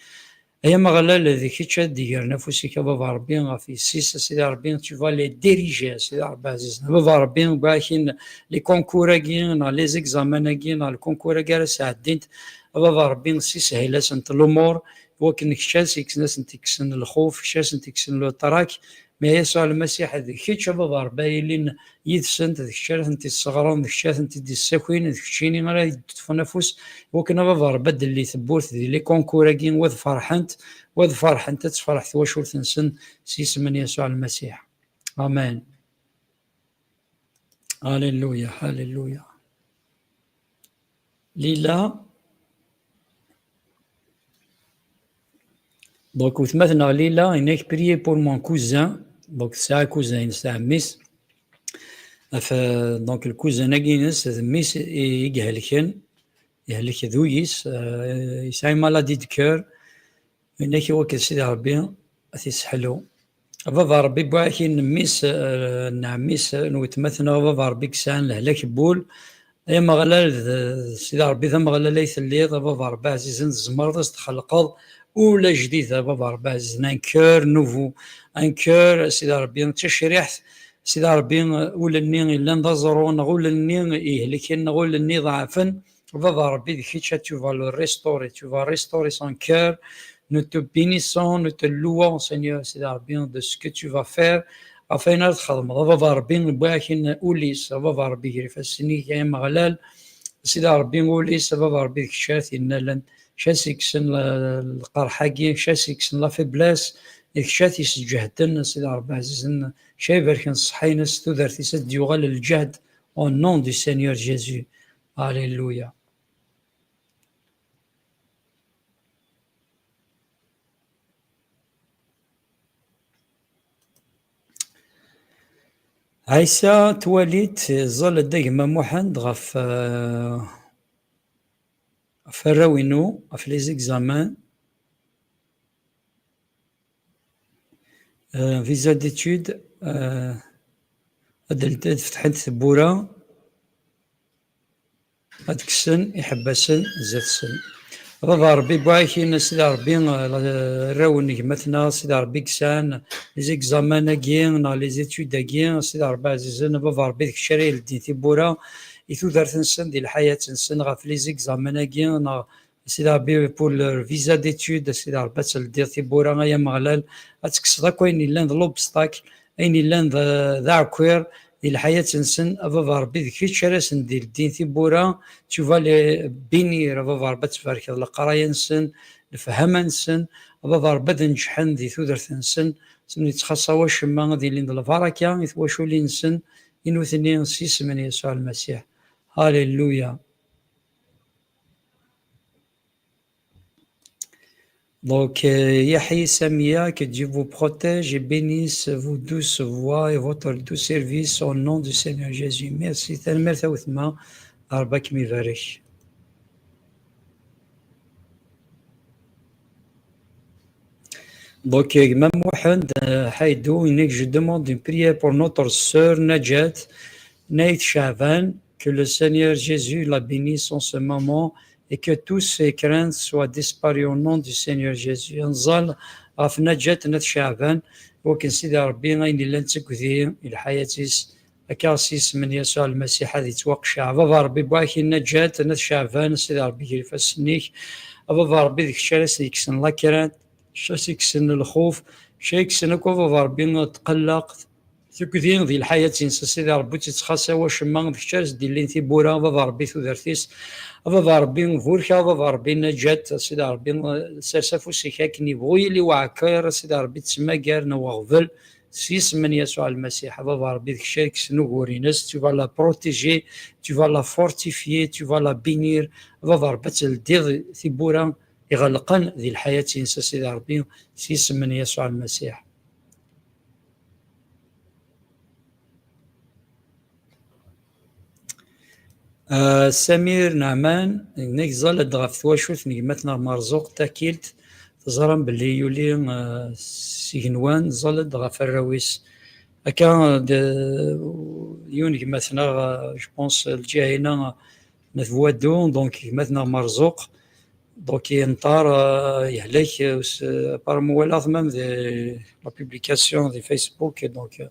Ay Ameɣlal, d kečč ad d-igren afus-ik, a Baba Ṛebbi, ɣef yessi-s, a Sidi Ṛebbi, tu vas les diriger, a Sidi Ṛebbi ɛzizen. A Baba Ṛebbi, mbuɛek-in les concours-agi, neɣ les examens-agi, neɣ le concours-agi ara sɛeddint, a Baba Ṛebbi, ssishil-asent l'umur, iwakken kečč ad sen-ikksen lxuf, kečč ad sen-ikksen le trac, mais Yasuɛ Lmasiḥ d kečč, a Baba Ṛebbi, ara yilin yid-sent, d kečč ara tent-isseɣren, d kečč ara tent-id-issakin, d keččini ara d-iṭṭfen afus, iwakken, a Baba Ṛebbi, ad d-telli tewwurt di les concours-agi, wa ad ferḥent, wa ad ferḥent, ad tefreḥ twacult-nsen s yisem n Yasuɛ Lmasiḥ. Amen. Alléluia, alléluia. Lila. Donc, wetma-tneɣ Lila, inek prier pour mon cousin. Donc, tesɛa cousin-ines, tesɛa mmi-s. Ɣef, donc, le cousin-agi-ines, d mmi-s i, i ihelken. Ihelk d uyis, euh, yesɛa une maladie de cœur. Inek iwakken Sidi Ṛebbi ad t-isseḥlu. A Baba Ṛebbi, mbuɛek-in mmi-s, eh, n ɛemmi-s, n wetma-tneɣ, a Baba Ṛebbi, i yesɛan lehlak n wul. Ay Ameɣlal, d, d Sidi Ṛebbi d Ameɣlal ay telliḍ, a Baba Ṛebbi ɛzizen, tzemreḍ ad s-txelqeḍ ul ajdid, a Baba Ṛebbi ɛzizen, un cœur nouveau, un cœur, Sidi Ṛebbi, d tacriḥt, Sidi Ṛebbi, ul-nni yellan d aẓru, neɣ ul-nni ihelken, neɣ ul-nni iḍeɛfen, Baba Ṛebbi, d kečč, tu vas le restaurer, tu vas restaurer son cœur. Nous te bénissons, nous te louons, Seigneur, Sidi Ṛebbi, de ce que tu vas faire. Ɣef wayen ara txedmeḍ, a Baba Ṛebbi, wwiɣ-ak-in ul-is, a Baba Ṛebbi, ger ifassen-ik, ay Ameɣlal, Sidi Ṛebbi, ul-is, a Baba Ṛebbi, d kečč ara t-innalen, kečč ara s-ikksen l-, lqerḥ-agi, kečč ara s-ikksen la faiblesse, d kečč ara t-yesǧehden, Sidi Ṛebbi ɛzizen, kečč ara ibarken ṣṣeḥḥa-ines, tudert-is ad d-yuɣal lǧehd, au nom du Seigneur Jésus. Alléluia. Ɛisa Twalit, ẓẓal-d a gma Muḥend ɣef, eh, ɣef arraw-inu, ɣef les examens. Eh, visa d'études, eh, ad d-, ad fetḥent tewwura. Ad kksen iḥebbasen zdat-sen. Baba Ṛebbi, wwiɣ-ak-in, a Sidi Ṛebbi, arraw n gma-tneɣ, a Sidi Ṛebbi, i yesɛan les examens-agi neɣ les études-agi, a Sidi Ṛebbi ɛzizen, a Baba Ṛebbi, d kečč ara ileddin tiwwura i tudert-nsen, di lḥayat-nsen, ɣef les examens-agi neɣ, a Sidi Ṛebbi, pour leur visa d'études, a Sidi Ṛebbi, ad teldiḍ tiwwura, ay Ameɣlal, ad tekkseḍ akk ayen yellan d l'obstacle, ayen yellan d, d aɛekkiṛ di lḥayat-nsen, a Baba Ṛebbi, d kečč ara sen-d-ileddin tiwwura, tu vas les bénir, a Baba Ṛebbi, ad tbarkeḍ leqraya-nsen, lefhama-nsen, a Baba Ṛebbi, ad neǧḥen di tudert-nsen, sen ur yettxaṣṣa wacemma, ad ilin d lbaraka i twaculin-nsen, i nutni, s yisem n Yasuɛ Lmasiḥ. Alléluia. Donc, euh, Yahya Samia, que Dieu vous protège et bénisse vos douces voix et votre doux service au nom du Seigneur Jésus. Merci. Tanemmirt a wetma, Ṛebbi ad kem-ibarek. Donc, euh, gma Muḥend, euh, Haïdou, il dit que je demande une prière pour notre sœur Najat, Naït Chavan, que le Seigneur Jésus la bénisse en ce moment et que toutes ses craintes soient disparues au nom du Seigneur Jésus. Ad nẓall ɣef Najat n At Caɛban, wakken Sidi Ṛebbi ayen yellan d tigdi i lḥayat-is, akka s yisem n Yasuɛ Lmasiḥ ad yettwaqceɛ. Baba Ṛebbi, wwiɣ-ak-in Najat n At Caɛban, Sidi Ṛebbi, ger ifassen-ik. A Baba Ṛebbi, d kečč ara s-yekksen la crainte, kečč ara s-yekksen lxuf, kečč ara yekksen akk, a Baba Ṛebbi, tqelleq, tugdi di lḥayat-ines, a Sidi Ṛebbi, ur tt-ittxaṣṣa wacemma, d kečč ara s-d-illin tiwwura, a Baba Ṛebbi, tudert-is. A Baba Ṛebbi, burek-aɣ, a Baba Ṛebbi, Najat, a Sidi Ṛebbi, sers afus-ik akken yebɣu yili uɛekkiṛ, a Sidi Ṛebbi, ttmagar neɣ uɣbel, s yisem n Yasuɛ Lmasiḥ, a Baba Ṛebbi, d kečč ara yekksen ugur-ines, tu vas la protéger, tu vas la fortifier, tu vas la bénir, a Baba Ṛebbi, ad teldiḍ tiwwura iɣelqen di lḥayat-ines, a Sidi Ṛebbi, s yisem n Yasuɛ Lmasiḥ. Ah, Samir Naɛman, nekk ẓẓal-d ɣef twacult n gma-tneɣ Merzuq Takilt, teẓram belli yuli, ah, s igenwan, ẓẓal-d ɣef arraw-is. Akka, d yiwen n gma-tneɣ, ah, je pense, lǧiha-ina, n At Buwaddu, donc gma-tneɣ Merzuq, donc yenṭer, euh, yehlek, euh, s-, apparemment walaɣ-t même di la publication di Facebook, donc, euh,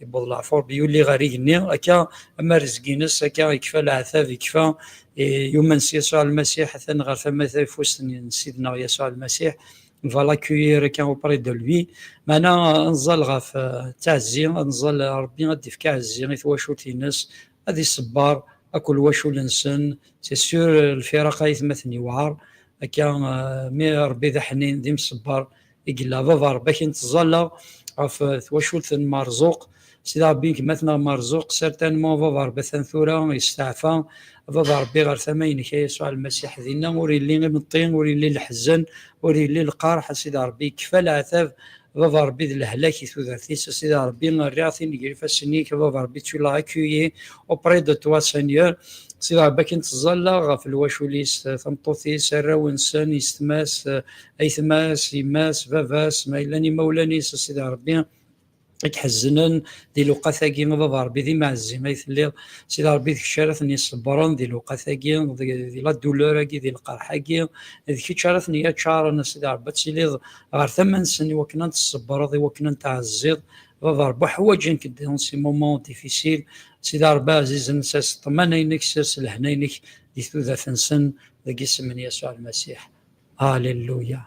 yewweḍ leɛfur, yuli ɣer igenni, akka ama rrezg-ines, akka yekfa leɛtab, yekfa, i yumen s Yasuɛ Lmasiḥ, atan ɣer tama tayeffust n, n Sidna Yasuɛ Lmasiḥ, va l'accueillir, akka, auprès de lui. Meɛna, euh, ad nẓall ɣef, euh, ttaɛzi, ad nẓall Ṛebbi ad d-ifk aɛezzi i twacult-ines, ad iṣebber akk lwacul-nsen. C'est sûr, lfiraq aytmaten yewɛer. Akka, euh, mi Ṛebbi d aḥnin, d imṣebber i yella. Baba Ṛebbi, akken ttẓallaɣ ɣef, euh, twacult n Merzuq. Sidi Ṛebbi, gma-tneɣ Merzuq, certainement, Baba Ṛebbi, atan tura yesteɛfa. Baba Ṛebbi, ɣer tama-inek, a Yasuɛ Lmasiḥ, dinna ur yelli imeṭṭi, ur yelli leḥzen, ur yelli lqerḥ. A Sidi Ṛebbi, yekfa leɛtab. Baba Ṛebbi, d lehlak i tudert-is. A Sidi Ṛebbi, rriɣ-t-in gar ifassen-ik. A Baba Ṛebbi, tu l'as accueilli auprès de toi, Seigneur. Sidi Ṛebbi, akken ttẓallaɣ ɣef lwacul-is, tameṭṭut-is, arraw-nsen, yessetma-s, aytma-s, yemma-s, baba-s, ma yellan imawlan-is, a Sidi Ṛebbi, i iḥeznen di lewqat-agi, a Baba Ṛebbi, d imɛezzi ay telliḍ. Sidi Ṛebbi, d kečč ara ten-iṣebbren di lewqat-agi, di, di la douleur-agi, di lqerḥ-agi, d kečč ara ten-yaččaren, a Sidi Ṛebbi, ad tiliḍ ɣer tama-nsen i wakken ad n-tṣebbreḍ, i wakken ad n-tɛezziḍ. Baba Ṛebbi, uḥwaǧen-k dans ces moments difficiles. Sidi Ṛebbi ɛzizen, sers ṭṭmana-inek, sers lehna-inek di tudert-nsen, deg isem n Yasuɛ Lmasiḥ. Aleluya.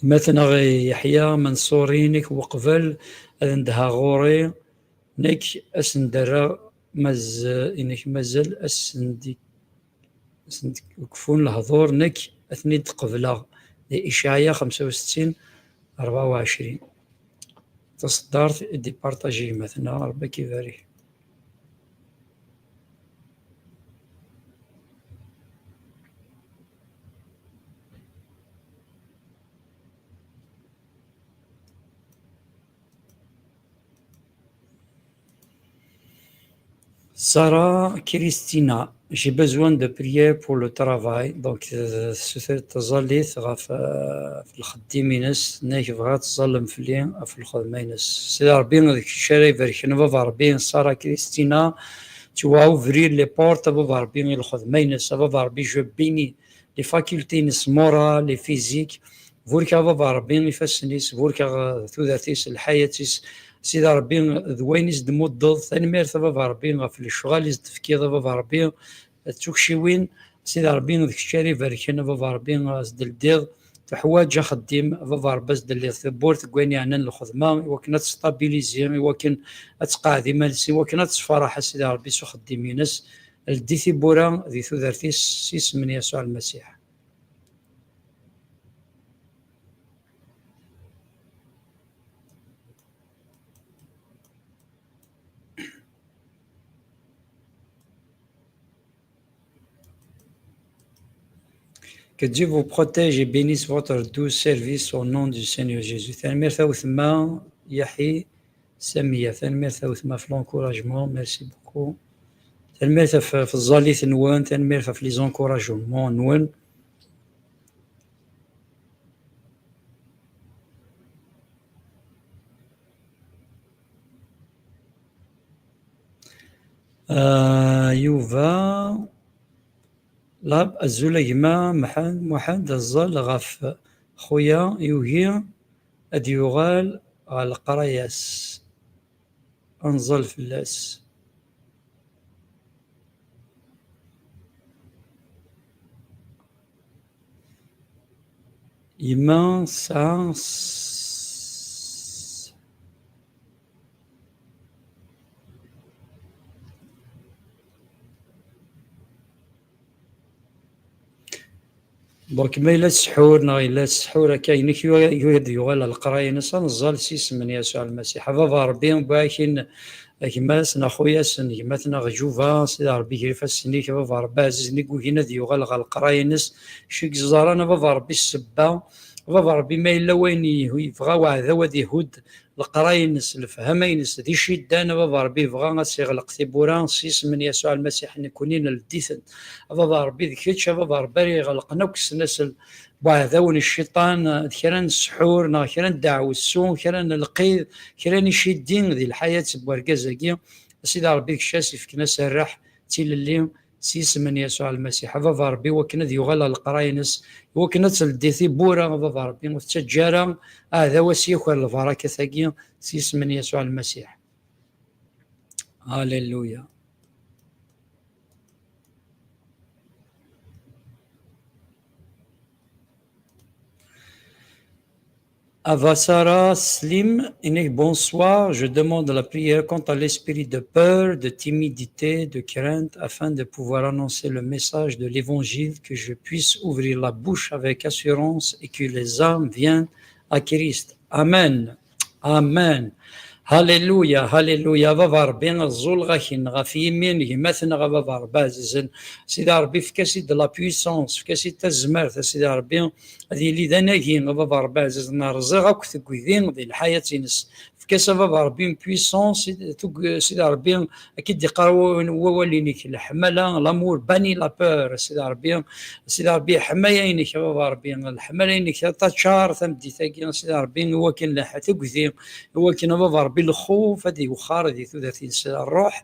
Ma tenɣ Yeḥya Menṣuri, inek weqbel ad ndehɣeɣ ɣur-i, nekk ad sen-d-rreɣ, maz-, inek mazal ad sen-d-, ad sen-d-kfun lehdur, nekk ad ten-id-qebleɣ. Di Icɛaya xemsa u settin, rebɛa u ɛecrin. Taṣeddart i d-iparṭaji gma-tneɣ, Ṛebbi ad k-ibarek. Sarah Christina, j'ai besoin de prière pour le travail. Donc, euh, tessuter taẓallit ɣef, euh, ɣef lxeddim-ines, nna-k bɣiɣ ad tẓallem fell-i ɣef lxedma-ines. Sidi Ṛebbi, d kečč ara ibarken, a Baba Ṛebbi. Sarah Christina, tu vas ouvrir les portes, a Baba Ṛebbi, i lxedma-ines, a Baba Ṛebbi, je bénis les facultés-ines morales et physiques. Burek-aɣ a Baba Ṛebbi ifassen-is, burek-aɣ, eh, tudert-is, lḥayat-is. Sidi Ṛebbi, d wayen i s-d-tmuddeḍ. Tanemmirt a Baba Ṛebbi ɣef lecɣal i s-d-tefkiḍ a Baba Ṛebbi, d tukciwin. Sidi Ṛebbi, d kečč ara ibarken a Baba Ṛebbi, ad s-d-teldiḍ. Teḥwaǧ axeddim a Baba Ṛebbi, ad s-d-teldiḍ tawwurt deg wayen yeɛnan lxedma, i wakken ad testabilizi, i wakken ad tqeɛɛed iman-is, i wakken ad tessefraḥ a Sidi Ṛebbi s uxeddim-ines. Ldi tiwwura di tudert-is s yisem n Yasuɛ Lmasiḥ. Que Dieu vous protège et bénisse votre doux service au nom du Seigneur Jésus. Tanemmirt a wetma Yaḥi Samiya, tanemmirt a wetma ɣef l'encouragement, merci beaucoup. Tanemmirt ɣef, ɣef tẓallit-nwen, tanemmirt ɣef les encouragements-nwen. Ah, Yuba, lab, azul a gma Mḥend, Muḥend, aẓal ɣef xuya, yugi ad yuɣal ɣer leqraya-s. Ad nẓal fell-as. Yemma tesɛa s-, Donc, ma yella ssḥur neɣ yella ssḥur akka, inek yuɣ-, yuɣ-, ad yuɣal ɣer leqraya-ines, ad neẓẓal s yisem n Yasuɛ Lmasiḥ. A Baba Ṛebbi, wwiɣ-ak-in gma-s neɣ xuya-s n gma-tneɣ Juba, Sidi Ṛebbi, ger ifassen-ik, a Baba Ṛebbi ɛzizen, i yugin ad yuɣal ɣer leqraya-ines. Kečč i yeẓran, a Baba Ṛebbi, ssebba, a Baba Ṛebbi, ma yella wayen i yebɣa uɛdaw ad ihudd leqraya-ines, lefhama-ines, d iciddan, a Baba Ṛebbi, yebɣa ad s-iɣleq tiwwura, s yisem n Yasuɛ Lmasiḥ, nekkni nldi-tent. A Baba Ṛebbi, d kečč, a Baba Ṛebbi, ara iɣelqen akk ssnasel n uɛdaw n cciṭan, d kra n ssḥur, neɣ kra n ddeɛwessu, kra n lqid, kra n iciddi di lḥayat n wergaz-agi. A Sidi Ṛebbi, d kečč ara s-ifken aserreḥ d tilelli, s yisem n Yasuɛ Lmasiḥ, a Baba Ṛebbi, iwakken ad yuɣal ɣer leqraya-ines, iwakken ad teldi tiwwura, a Baba Ṛebbi, ur tettaǧǧa ara aɛdaw ad s-yaker lbarakat-agi, s yisem n Yasuɛ Lmasiḥ. Aleluya. Avasara Slim, inek, bonsoir. Je demande la prière contre l'esprit de peur, de timidité, de crainte, afin de pouvoir annoncer le message de l'évangile, que je puisse ouvrir la bouche avec assurance et que les âmes viennent à Christ. Amen. Amen. Halleluya, halleluya, a Baba Ṛebbi, ẓẓulleɣ-ak-in ɣef yimi n gma-tneɣ, a Baba Ṛebbi ɛzizen. Sidi Ṛebbi, efk-as-id la puissance, efk-as-id tazmert, a Sidi Ṛebbi, ad yili d anagi, a Baba Ṛebbi ɛzizen, rẓiɣ akk tugdi di lḥayat-ines. Efk-as, a Baba Ṛebbi, une puissance, tug-, Sidi Ṛebbi, ad k-id-iqqar wa-, wawal-inek, leḥmala, l'amour, banni la peur, a Sidi Ṛebbi, a Sidi Ṛebbi, ḥmaya-inek, a Baba Ṛebbi, leḥmala-inek, taččar tameddit-agi, a Sidi Ṛebbi, i wakken leḥ-, tugdi, i wakken, a Baba Ṛebbi, lxuf ad iwexxar di tudert-ines, ṛṛuḥ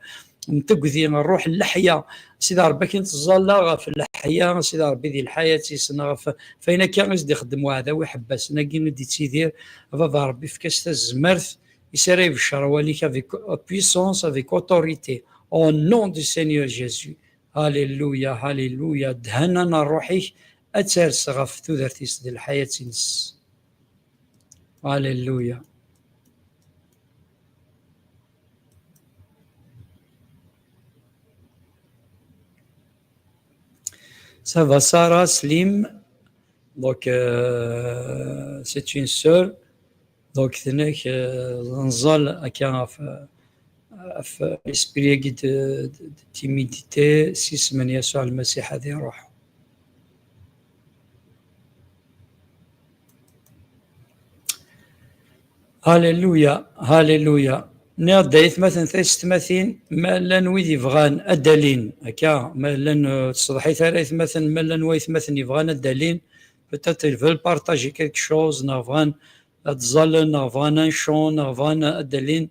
n tugdi, ṛṛuḥ n leḥya, a Sidi Ṛebbi, akken teẓẓalla ɣef leḥya, a Sidi Ṛebbi, di lḥayat-is, neɣ ɣef, f ayen akka i s-d-ixeddem uɛdaw iḥebbasen-agi i d-ittidir, a Baba Ṛebbi, efk-as tazmert, i s ara ibeccer awal-ik avec puissance, avec autorité. Au nom du Seigneur Jésus. Alléluia, alléluia. Ddhana n ṛṛuḥ-ik ad ters ɣef tudert-is d lḥayat-ines. Alléluia. Ça va, Sarah Slim. Donc, euh, c'est une sœur. Donc, tenna-k, euh, nẓal akka ɣef, ɣef l'esprit-agi de, de, de timidité, s isem n Yasuɛ Lmasiḥ ad iruḥ. Halleluya, halleluya. Nniɣ-d, ay atmaten, taysetmatin, ma llan wid yebɣan ad d-alin, akka, ma llan, euh, ur tsetḥiḍ ara, ay atmaten, ma llan waytmaten yebɣan ad d-alin, peut-être ils veulent partager quelque chose, neɣ bɣan ad ẓẓallen, neɣ bɣan ad ncun, neɣ bɣan ad d-alin,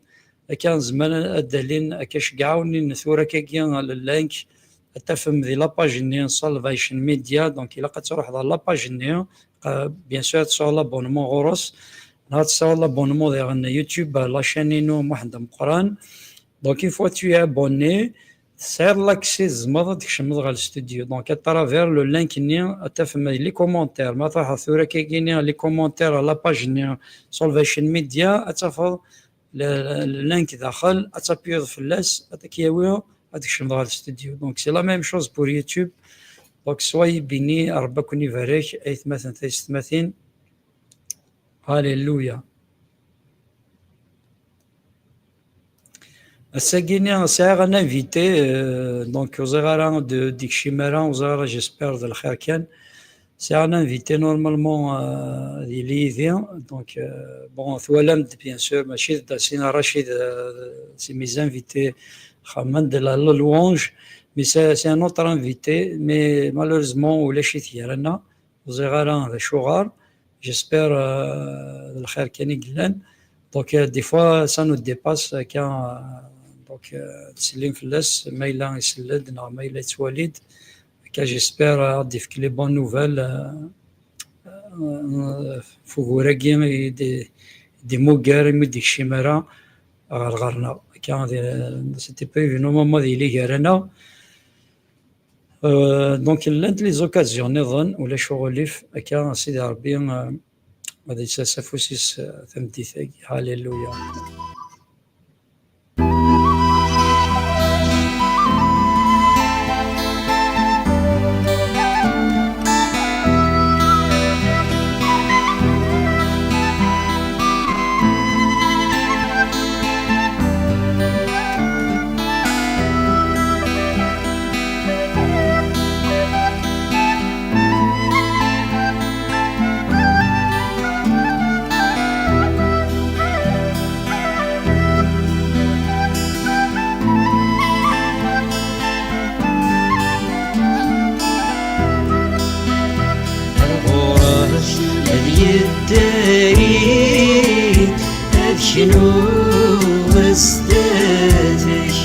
akka zemren ad d-alin, akka ceggeɛ-awen-in tura akkagi le link, ad tafem di la page-nni Salvation Media, donc ilaq ad truḥeḍ ɣer la page-nni, euh, bien sûr ad tesɛuḍ l'abonnement ɣur-s, neɣ ad tesɛuḍ l'abonnement diɣen YouTube, la chaîne-inu Muḥend Ameqqran. Donc une fois tu es abonné, tesɛiḍ l'accès, tzemreḍ ad tkecmeḍ ɣer le studio. Donc à travers le link-nni ad tafem les commentaires. Ma truḥeḍ tura akkagi-nni les commentaires ɣer la page-nni Salvation Media, ad tafeḍ le, le link daxel, ad tappuyeḍ fell-as, ad k-yawi ad tkecmeḍ ɣer le studio. Donc c'est la même chose pour YouTube. Donc soyez bénis, Ṛebbi ad ken-ibarek, ay atmaten, taysetmatin. Alléluia. Ass-agi-nni sɛiɣ un invité, euh, donc ur ẓriɣ ara d-, d-ikcim ara, ur ẓriɣ ara, j'espère d lxir kan. Sɛiɣ un invité normalement, euh, ad yili yid-i. Donc, euh, bon, twalam-d, bien sûr, mačči d Dassin Rachid, euh, c'est mes invités, xemmen de la louange, mais c'est, c'est un autre invité, mais malheureusement, ulac-it gar-aneɣ. Ur ẓriɣ ara d acuɣer. J'espère, euh, d lxir kan i yellan. Donc, euh, des fois, ça nous dépasse, euh, quand, euh, donc, euh, ttsellim fell-as, ma yella isell-d, neɣ ma yella yettwali-d. Akka, j'espère, euh, ad d-ifk les bonnes nouvelles, euh, euh, f ugur-agi i d-, i d-imugger, imi d-ikcim ara ɣer ɣer-neɣ. Akka, d-, c'était prévu normalement ad yili gar-aneɣ. Euh, donc, llant les occasions nniḍen, ulac uɣilif, akka, Sidi Ṛebbi, euh, ad yessers afus-is, euh, tameddit-agi. Halleluya. Ɣur-k ad yeddari, ad knuɣ sdat-k.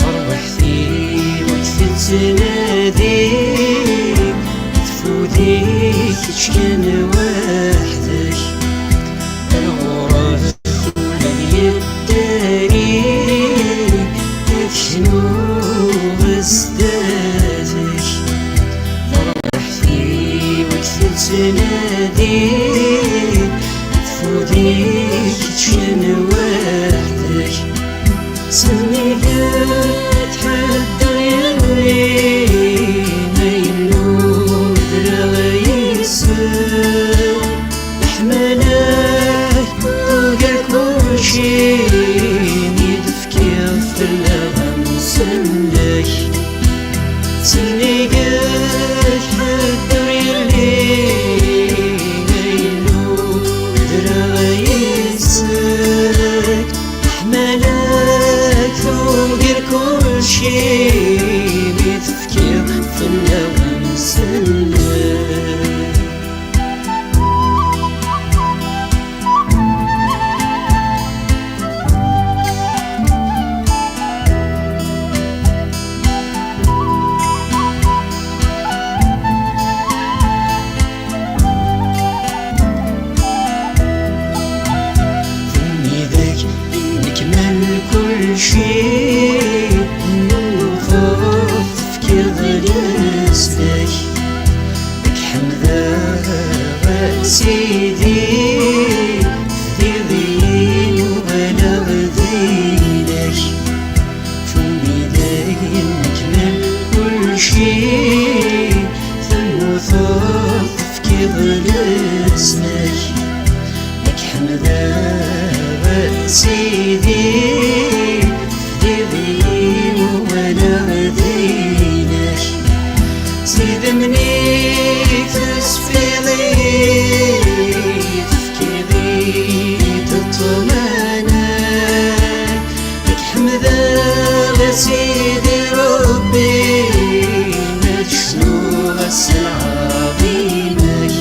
Tarwiḥt-iw ad k-tettnadi, tfud-ik kečč kan weḥd-k. Ar ɣur-k ula d yeddari, ad knuɣ sdat-k. Tarwiḥt-iw ad k-tettnadi, tfud-ik kečč kan weḥd-k. Sennig ad ḥeddeɣ yelli, ayen nudreɣ yes-s. Leḥmala-k tugar kullec, Imi d-fkiɣ fell-aɣ amsen-nnek, sennig-k ḥedd ur yelli, ay Illu, ddreɣ yes-k. Leḥmala-k tugar kulci, imi d-fkiɣ fell-aɣ amsen-nnek. Yid-k i nekmal kulci, nnuɣeɣ tefkiḍ leslak. Ad k-ḥemdeɣ a Sidi, tebdiḍ-iyi uɣaleɣ d ayla-k. Imi d ayen nekmal kulci, temmuteḍ tefkiḍ leslak. Ad k-ḥemdeɣ a Sidi, tebdiḍ-iyi uɣaleɣ d ayla-k. S idammen-ik tesfiḍ-iyi, tefkiḍ-iyi-d ṭṭmana. Ad k-ḥemdeɣ a Sidi Ṛebbi, ad cnuɣ s lɛaḍima-k.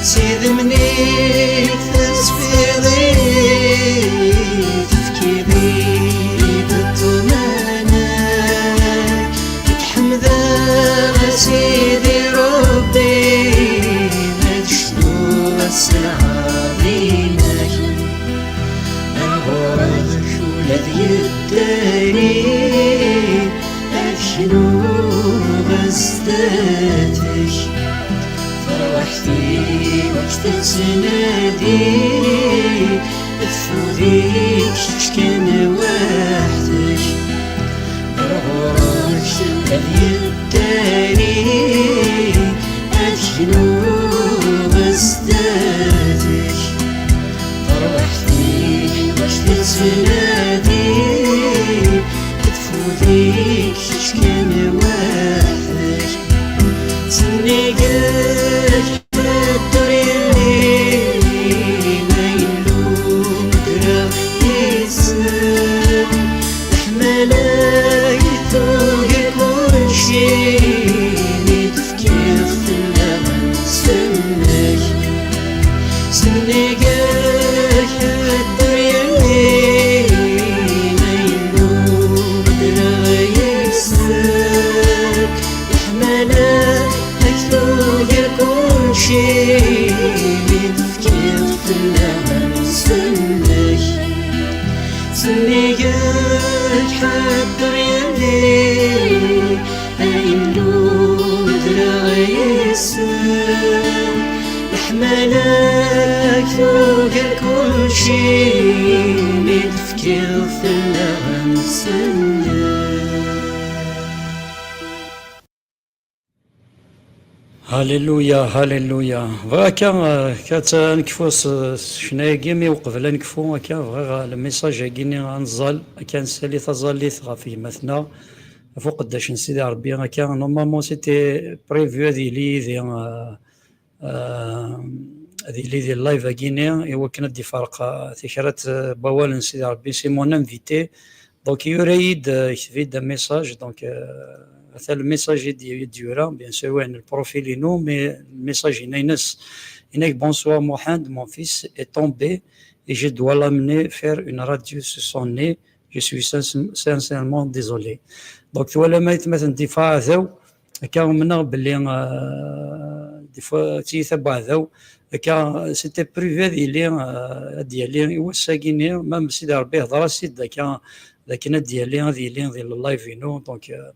S idammen-ik tesfiḍ-iyi, tefkiḍ-iyi-d ṭṭmana. Ad k-ḥemdeɣ a Sidi Ṛebbi, ad cnuɣ s lɛaḍima-k. Ɣur-k ula d yedder-iw, ad knuɣ zdat-k. Tarwiḥt-iw ad k-tettnadi, tfud-ik kečč kan weḥd-k. Ɣur-k ad yedder-iw, ad knuɣ zdat-k. Tarwiḥt-iw ad k-tettnadi, tfud-ik kečč kan weḥd-k. Sennig-k ḥedd ur yelli, ay Illu, ddreɣ yes-k. Leḥmala-k tugar kulci, mi d-fkiɣ fell-aɣ amsen-nnek. Sennig-k ḥedd ur yelli, ay Illu, ddreɣ yes-k. Leḥmala-k tugar kulci, mi d-fkiɣ fell-aɣ amsen-nnek. Sennig-k ḥedd ur yelli, ay Illu, ddreɣ yes-k. Leḥmala-k tugar kulci, mi d-fkiɣ fell-aɣ amsen-nnek. Hallelujah, hallelujah. Bɣiɣ akka, eh, akka ad nekfu s, s ccna-agi, mi uqbel ad nekfu akka, bɣiɣ, eh, le message-agi-nni ad nẓal, akka ad nessali taẓallit ɣef gma-tneɣ, ɣef uqeddac n Sidi Ṛebbi, akka, normalement, c'était prévu ad yili yid-i, eh, eh, ad yili di live-agi-nni, i wakken ad d-iferq, eh, tikrat, eh, n wawal n Sidi Ṛebbi, c'est mon invité. Donc, yura-yi-d, euh, yekteb-iyi-d un message. Donc, euh, ata le message i d-, i d-yura, bien sûr, ouais, le profil-inu, mais le message-inu-ines. Yenna-k, bonsoir Mohamed, mon fils est tombé et je dois l'amener faire une radio sur son nez. Je suis sins-, sincèrement désolé. Donc, twalam aytmaten, des fois, aɛdaw, akka umneɣ belli, euh, des fois, tiyita n uɛdaw, akka, c'était prévu ad yili, euh, ad yali i wass-agi-nni, même Sidi Ṛebbi ihḍer-as-id akka, d akken ad d-yali, ad yili di live-inu. Donc, euh,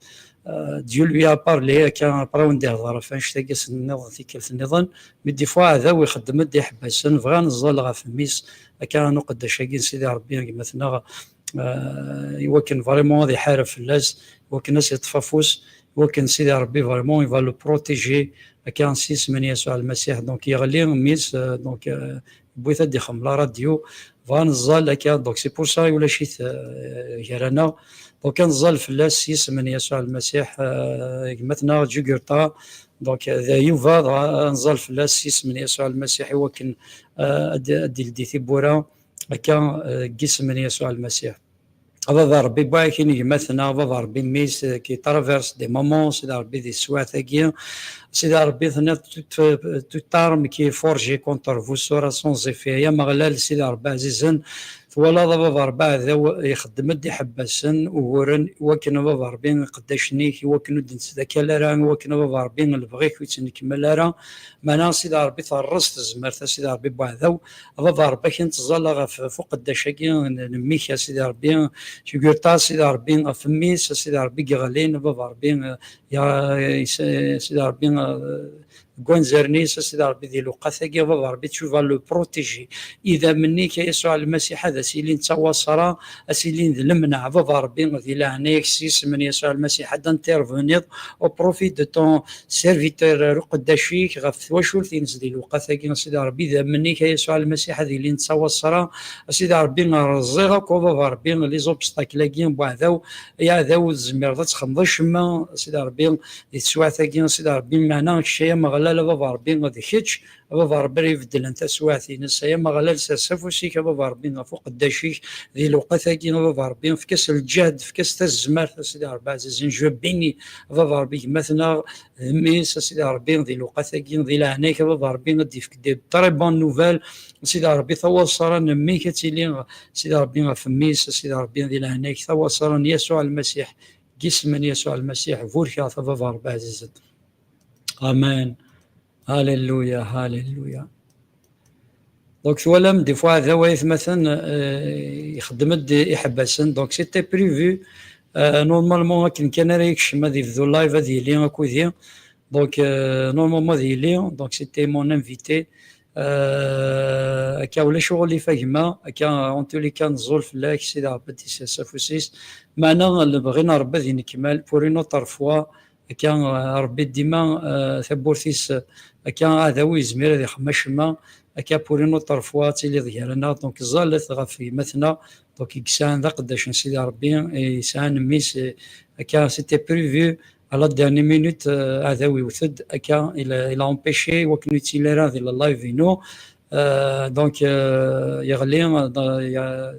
euh, Dieu lui a parlé, akka, après ad wen-d-ihḍer ɣef annect-agi ass-nniḍen, tikkelt-nniḍen, mais des fois aɛdaw ixeddem-d iḥebbasen, bɣan ad nẓall ɣef mmi-s, akka, n uqeddac-agi n Sidi Ṛebbi, gma-tneɣ, euh, i wakken vraiment ad iḥareb fell-as, i wakken ad s-iṭṭef afus, Wakken Sidi Ṛebbi vraiment il va le protéger, akka s yisem n Yasuɛ Lmasiḥ. Donc yeɣli mmi-s, euh, donc, euh, yewwi-t ad d-ixemmel la radio, bɣa neẓẓal akka. Donc c'est pour ça ulac-it, euh, gar-aneɣ. Donc ad neẓẓal fell-as s yisem n Yasuɛ Lmasiḥ, euh, gma-tneɣ Jugurta. Donc, euh, d Yuba, dɣa ad neẓẓal fell-as s yisem n Yasuɛ Lmasiḥ, i wakken, euh, ad d-, ad d-ildi tiwwura akka, euh, deg yisem n Yasuɛ Lmasiḥ. A Baba Ṛebbi, bɣa akin gma-tneɣ, a Baba Ṛebbi, mmi-s, euh, qui traverse des moments, Sidi Ṛebbi, di teswiɛt-agi. Sidi Ṛebbi, tenniḍ, toute, euh, toute arme qui est forgée contre vous sera sans effet. Ay Ameɣlal, Sidi Ṛebbi ɛzizen, twalaḍ a Baba Ṛebbi aɛdaw ixeddem-d iḥebbasen, uguren, i wakken a Baba Ṛebbi iqeddacen-ik, i wakken ur d-nettdakkal ara, i wakken a Baba Ṛebbi lebɣi-k ur yettnekmal ara. Meɛna Sidi Ṛebbi terreẓ tezmert a Sidi Ṛebbi n uɛdaw. A Baba Ṛebbi akin tẓalla ɣef, ɣef uqeddac-agi n, n mmi-k a Sidi Ṛebbi, Jugurta a Sidi Ṛebbi, ɣef mmi-s a Sidi Ṛebbi yeɣlin, a Baba Ṛebbi, eh, ya, ya Sidi Ṛebbi, eh, deg wanzaren-is, a Sidi Ṛebbi, di lewqat-agi, a Baba Ṛebbi, tu vas le protéger. Idammen-ik, a Yasuɛ Lmasiḥ, ad as-ilin d tawaṣra, ad as-ilin d lemneɛ, a Baba Ṛebbi, di leɛnaya-k, s yisem n Yasuɛ Lmasiḥ, ad d-interveniḍ au profit de ton serviteur, ar uqeddac-ik, ɣef twacult-ines di lewqat-agi, a Sidi Ṛebbi, idammen-ik, a Yasuɛ Lmasiḥ, ad ilin d tawaṣra, a Sidi Ṛebbi, rẓiɣ akk, a Baba Ṛebbi, les obstacles-agi n uɛdaw, ay aɛdaw, ur tezmireḍ ad txedmeḍ acemma, a Sidi Ṛebbi, di teswiɛt-agi, a Sidi Ṛebbi, meɛna kečč, ay Ameɣlal, a Baba Ṛebbi, d kečč, a Baba Ṛebbi, ara ibeddlen taswiɛt-ines. Ay Ameɣlal, sers afus-ik, a Baba Ṛebbi, ɣef uqeddac-ik, di lewqat-agi, a Baba Ṛebbi, efk-as lǧehd, efk-as tazmert, a Sidi Ṛebbi ɛzizen. Je bénis, a Baba Ṛebbi, gma-tneɣ, d mmi-s, a Sidi Ṛebbi, di lewqat-agi, di leɛnaya-k, a Baba Ṛebbi, ad d-yefk des très bonnes nouvelles, a Sidi Ṛebbi, tawaṣra n mmi-k ad tili, a Sidi Ṛebbi, ɣef mmi-s, a Sidi Ṛebbi, di leɛnaya-k, tawaṣra n Yasuɛ Lmasiḥ, deg yisem n Yasuɛ Lmasiḥ, burkeɣ-t a Baba Ṛebbi ɛzizen. Amen. Alléluia, alléluia. Donc twalam, des fois, aɛdaw, aytmaten, euh, ixeddem-d iḥebbasen. Donc c'était prévu, euh, normalement, akken kan ara yekcem ad yebdu live, ad yili akked-i. Donc, euh, normalement ad yili. Donc c'était mon invité. Euh, akka ulac uɣilif a gma, akka en tous les cas neẓẓul fell-ak, Sidi Ṛebbi ad d-isers afus-is. Meɛna lebɣi n Ṛebbi ad yennekmal pour une autre fois. Akka, euh, Ṛebbi dima, euh, tawwurt-is, euh, akka aɛdaw ur yezmir ad ixdem acemma. Akka pour une autre fois ad tiliḍ gar-aneɣ. Donc ẓẓallet ɣef gma-tneɣ, donc i yesɛan d aqeddac n Sidi Ṛebbi, i yesɛan mmi-s, euh, akka c'était prévu à la dernière minute, euh, aɛdaw iwet-d, akka il a, il a empêché i wakken ur yettili ara di le live-inu. Euh, donc, euh, yeɣli, euh,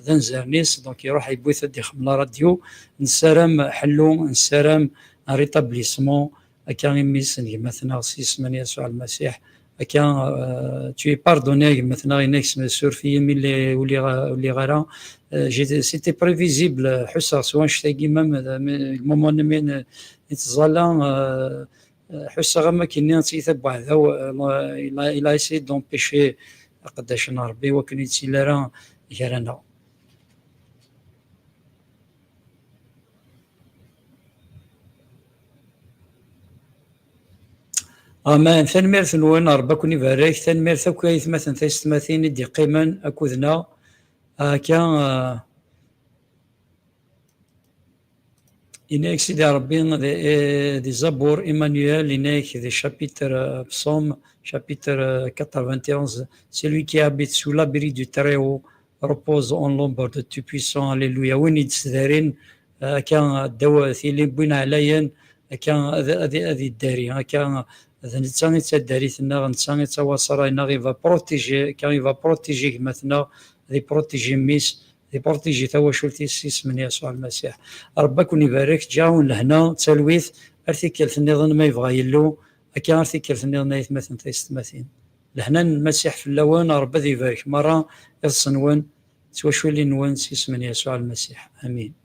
d anzaren-is, donc iruḥ yewwi-t ad d-ixdem la radio. Nessaram ḥellu, nessaram un rétablissement, akka i mmi-s n gma-tneɣ s yisem n Yasuɛ Lmasiḥ. Akka, euh, tu es pardonné a gma-tneɣ, yenna-k suref-iyi mi lliɣ, ur lliɣ, ur lliɣ ara. Euh, j'ai, c'était prévisible, ḥusseɣ s wanect-agi, même, euh, mi, deg moment-nni mi n-, i nettẓalla, euh, euh, ḥusseɣ am akken-nni ad tili tabuɛda, euh, il a, il a essayé d'empêcher aqeddac n Ṛebbi wakken ur yettili ara gar-aneɣ. Amen. Tanemmirt-nwen, Ṛebbi ad ken-ibarek. Tanemmirt akk i aytmaten taysetmatin i d-yeqqimen akked-neɣ. Akka, euh, yenna-yak Sidi Ṛebbi di, eh, di Zabur Emmanuel, yenna-yak di chapitre, euh, psaume, chapitre, euh, quatre-vingt-onze, celui qui habite sous l'abri du Très-Haut repose en l'ombre de Tout-Puissant. Alléluia. Win i d-sdarin, euh, akka ddaw tili n win ɛlayen, akka ad, ad, ad yeddari, akka d netta i d taddart-nneɣ, netta i d tawaṣra-nneɣ, il va protéger, akka il va protéger gma-tneɣ, ad iprotéger mmi-s, ad iprotéger tawacult-is s yisem n Yasuɛ Lmasiḥ. Ṛebbi ad ken-ibarek, ǧǧiɣ-awen lehna, d talwit, ar tikkelt nniḍen ma yebɣa Yillu, akka ar tikkelt nniḍen ay atmaten taysetmatin. Lehna n Lmasiḥ fell-awen, Ṛebbi ad ibarek meṛṛa iḍes-nwen, d twaculin-nwen s yisem n Yasuɛ Lmasiḥ. Amin.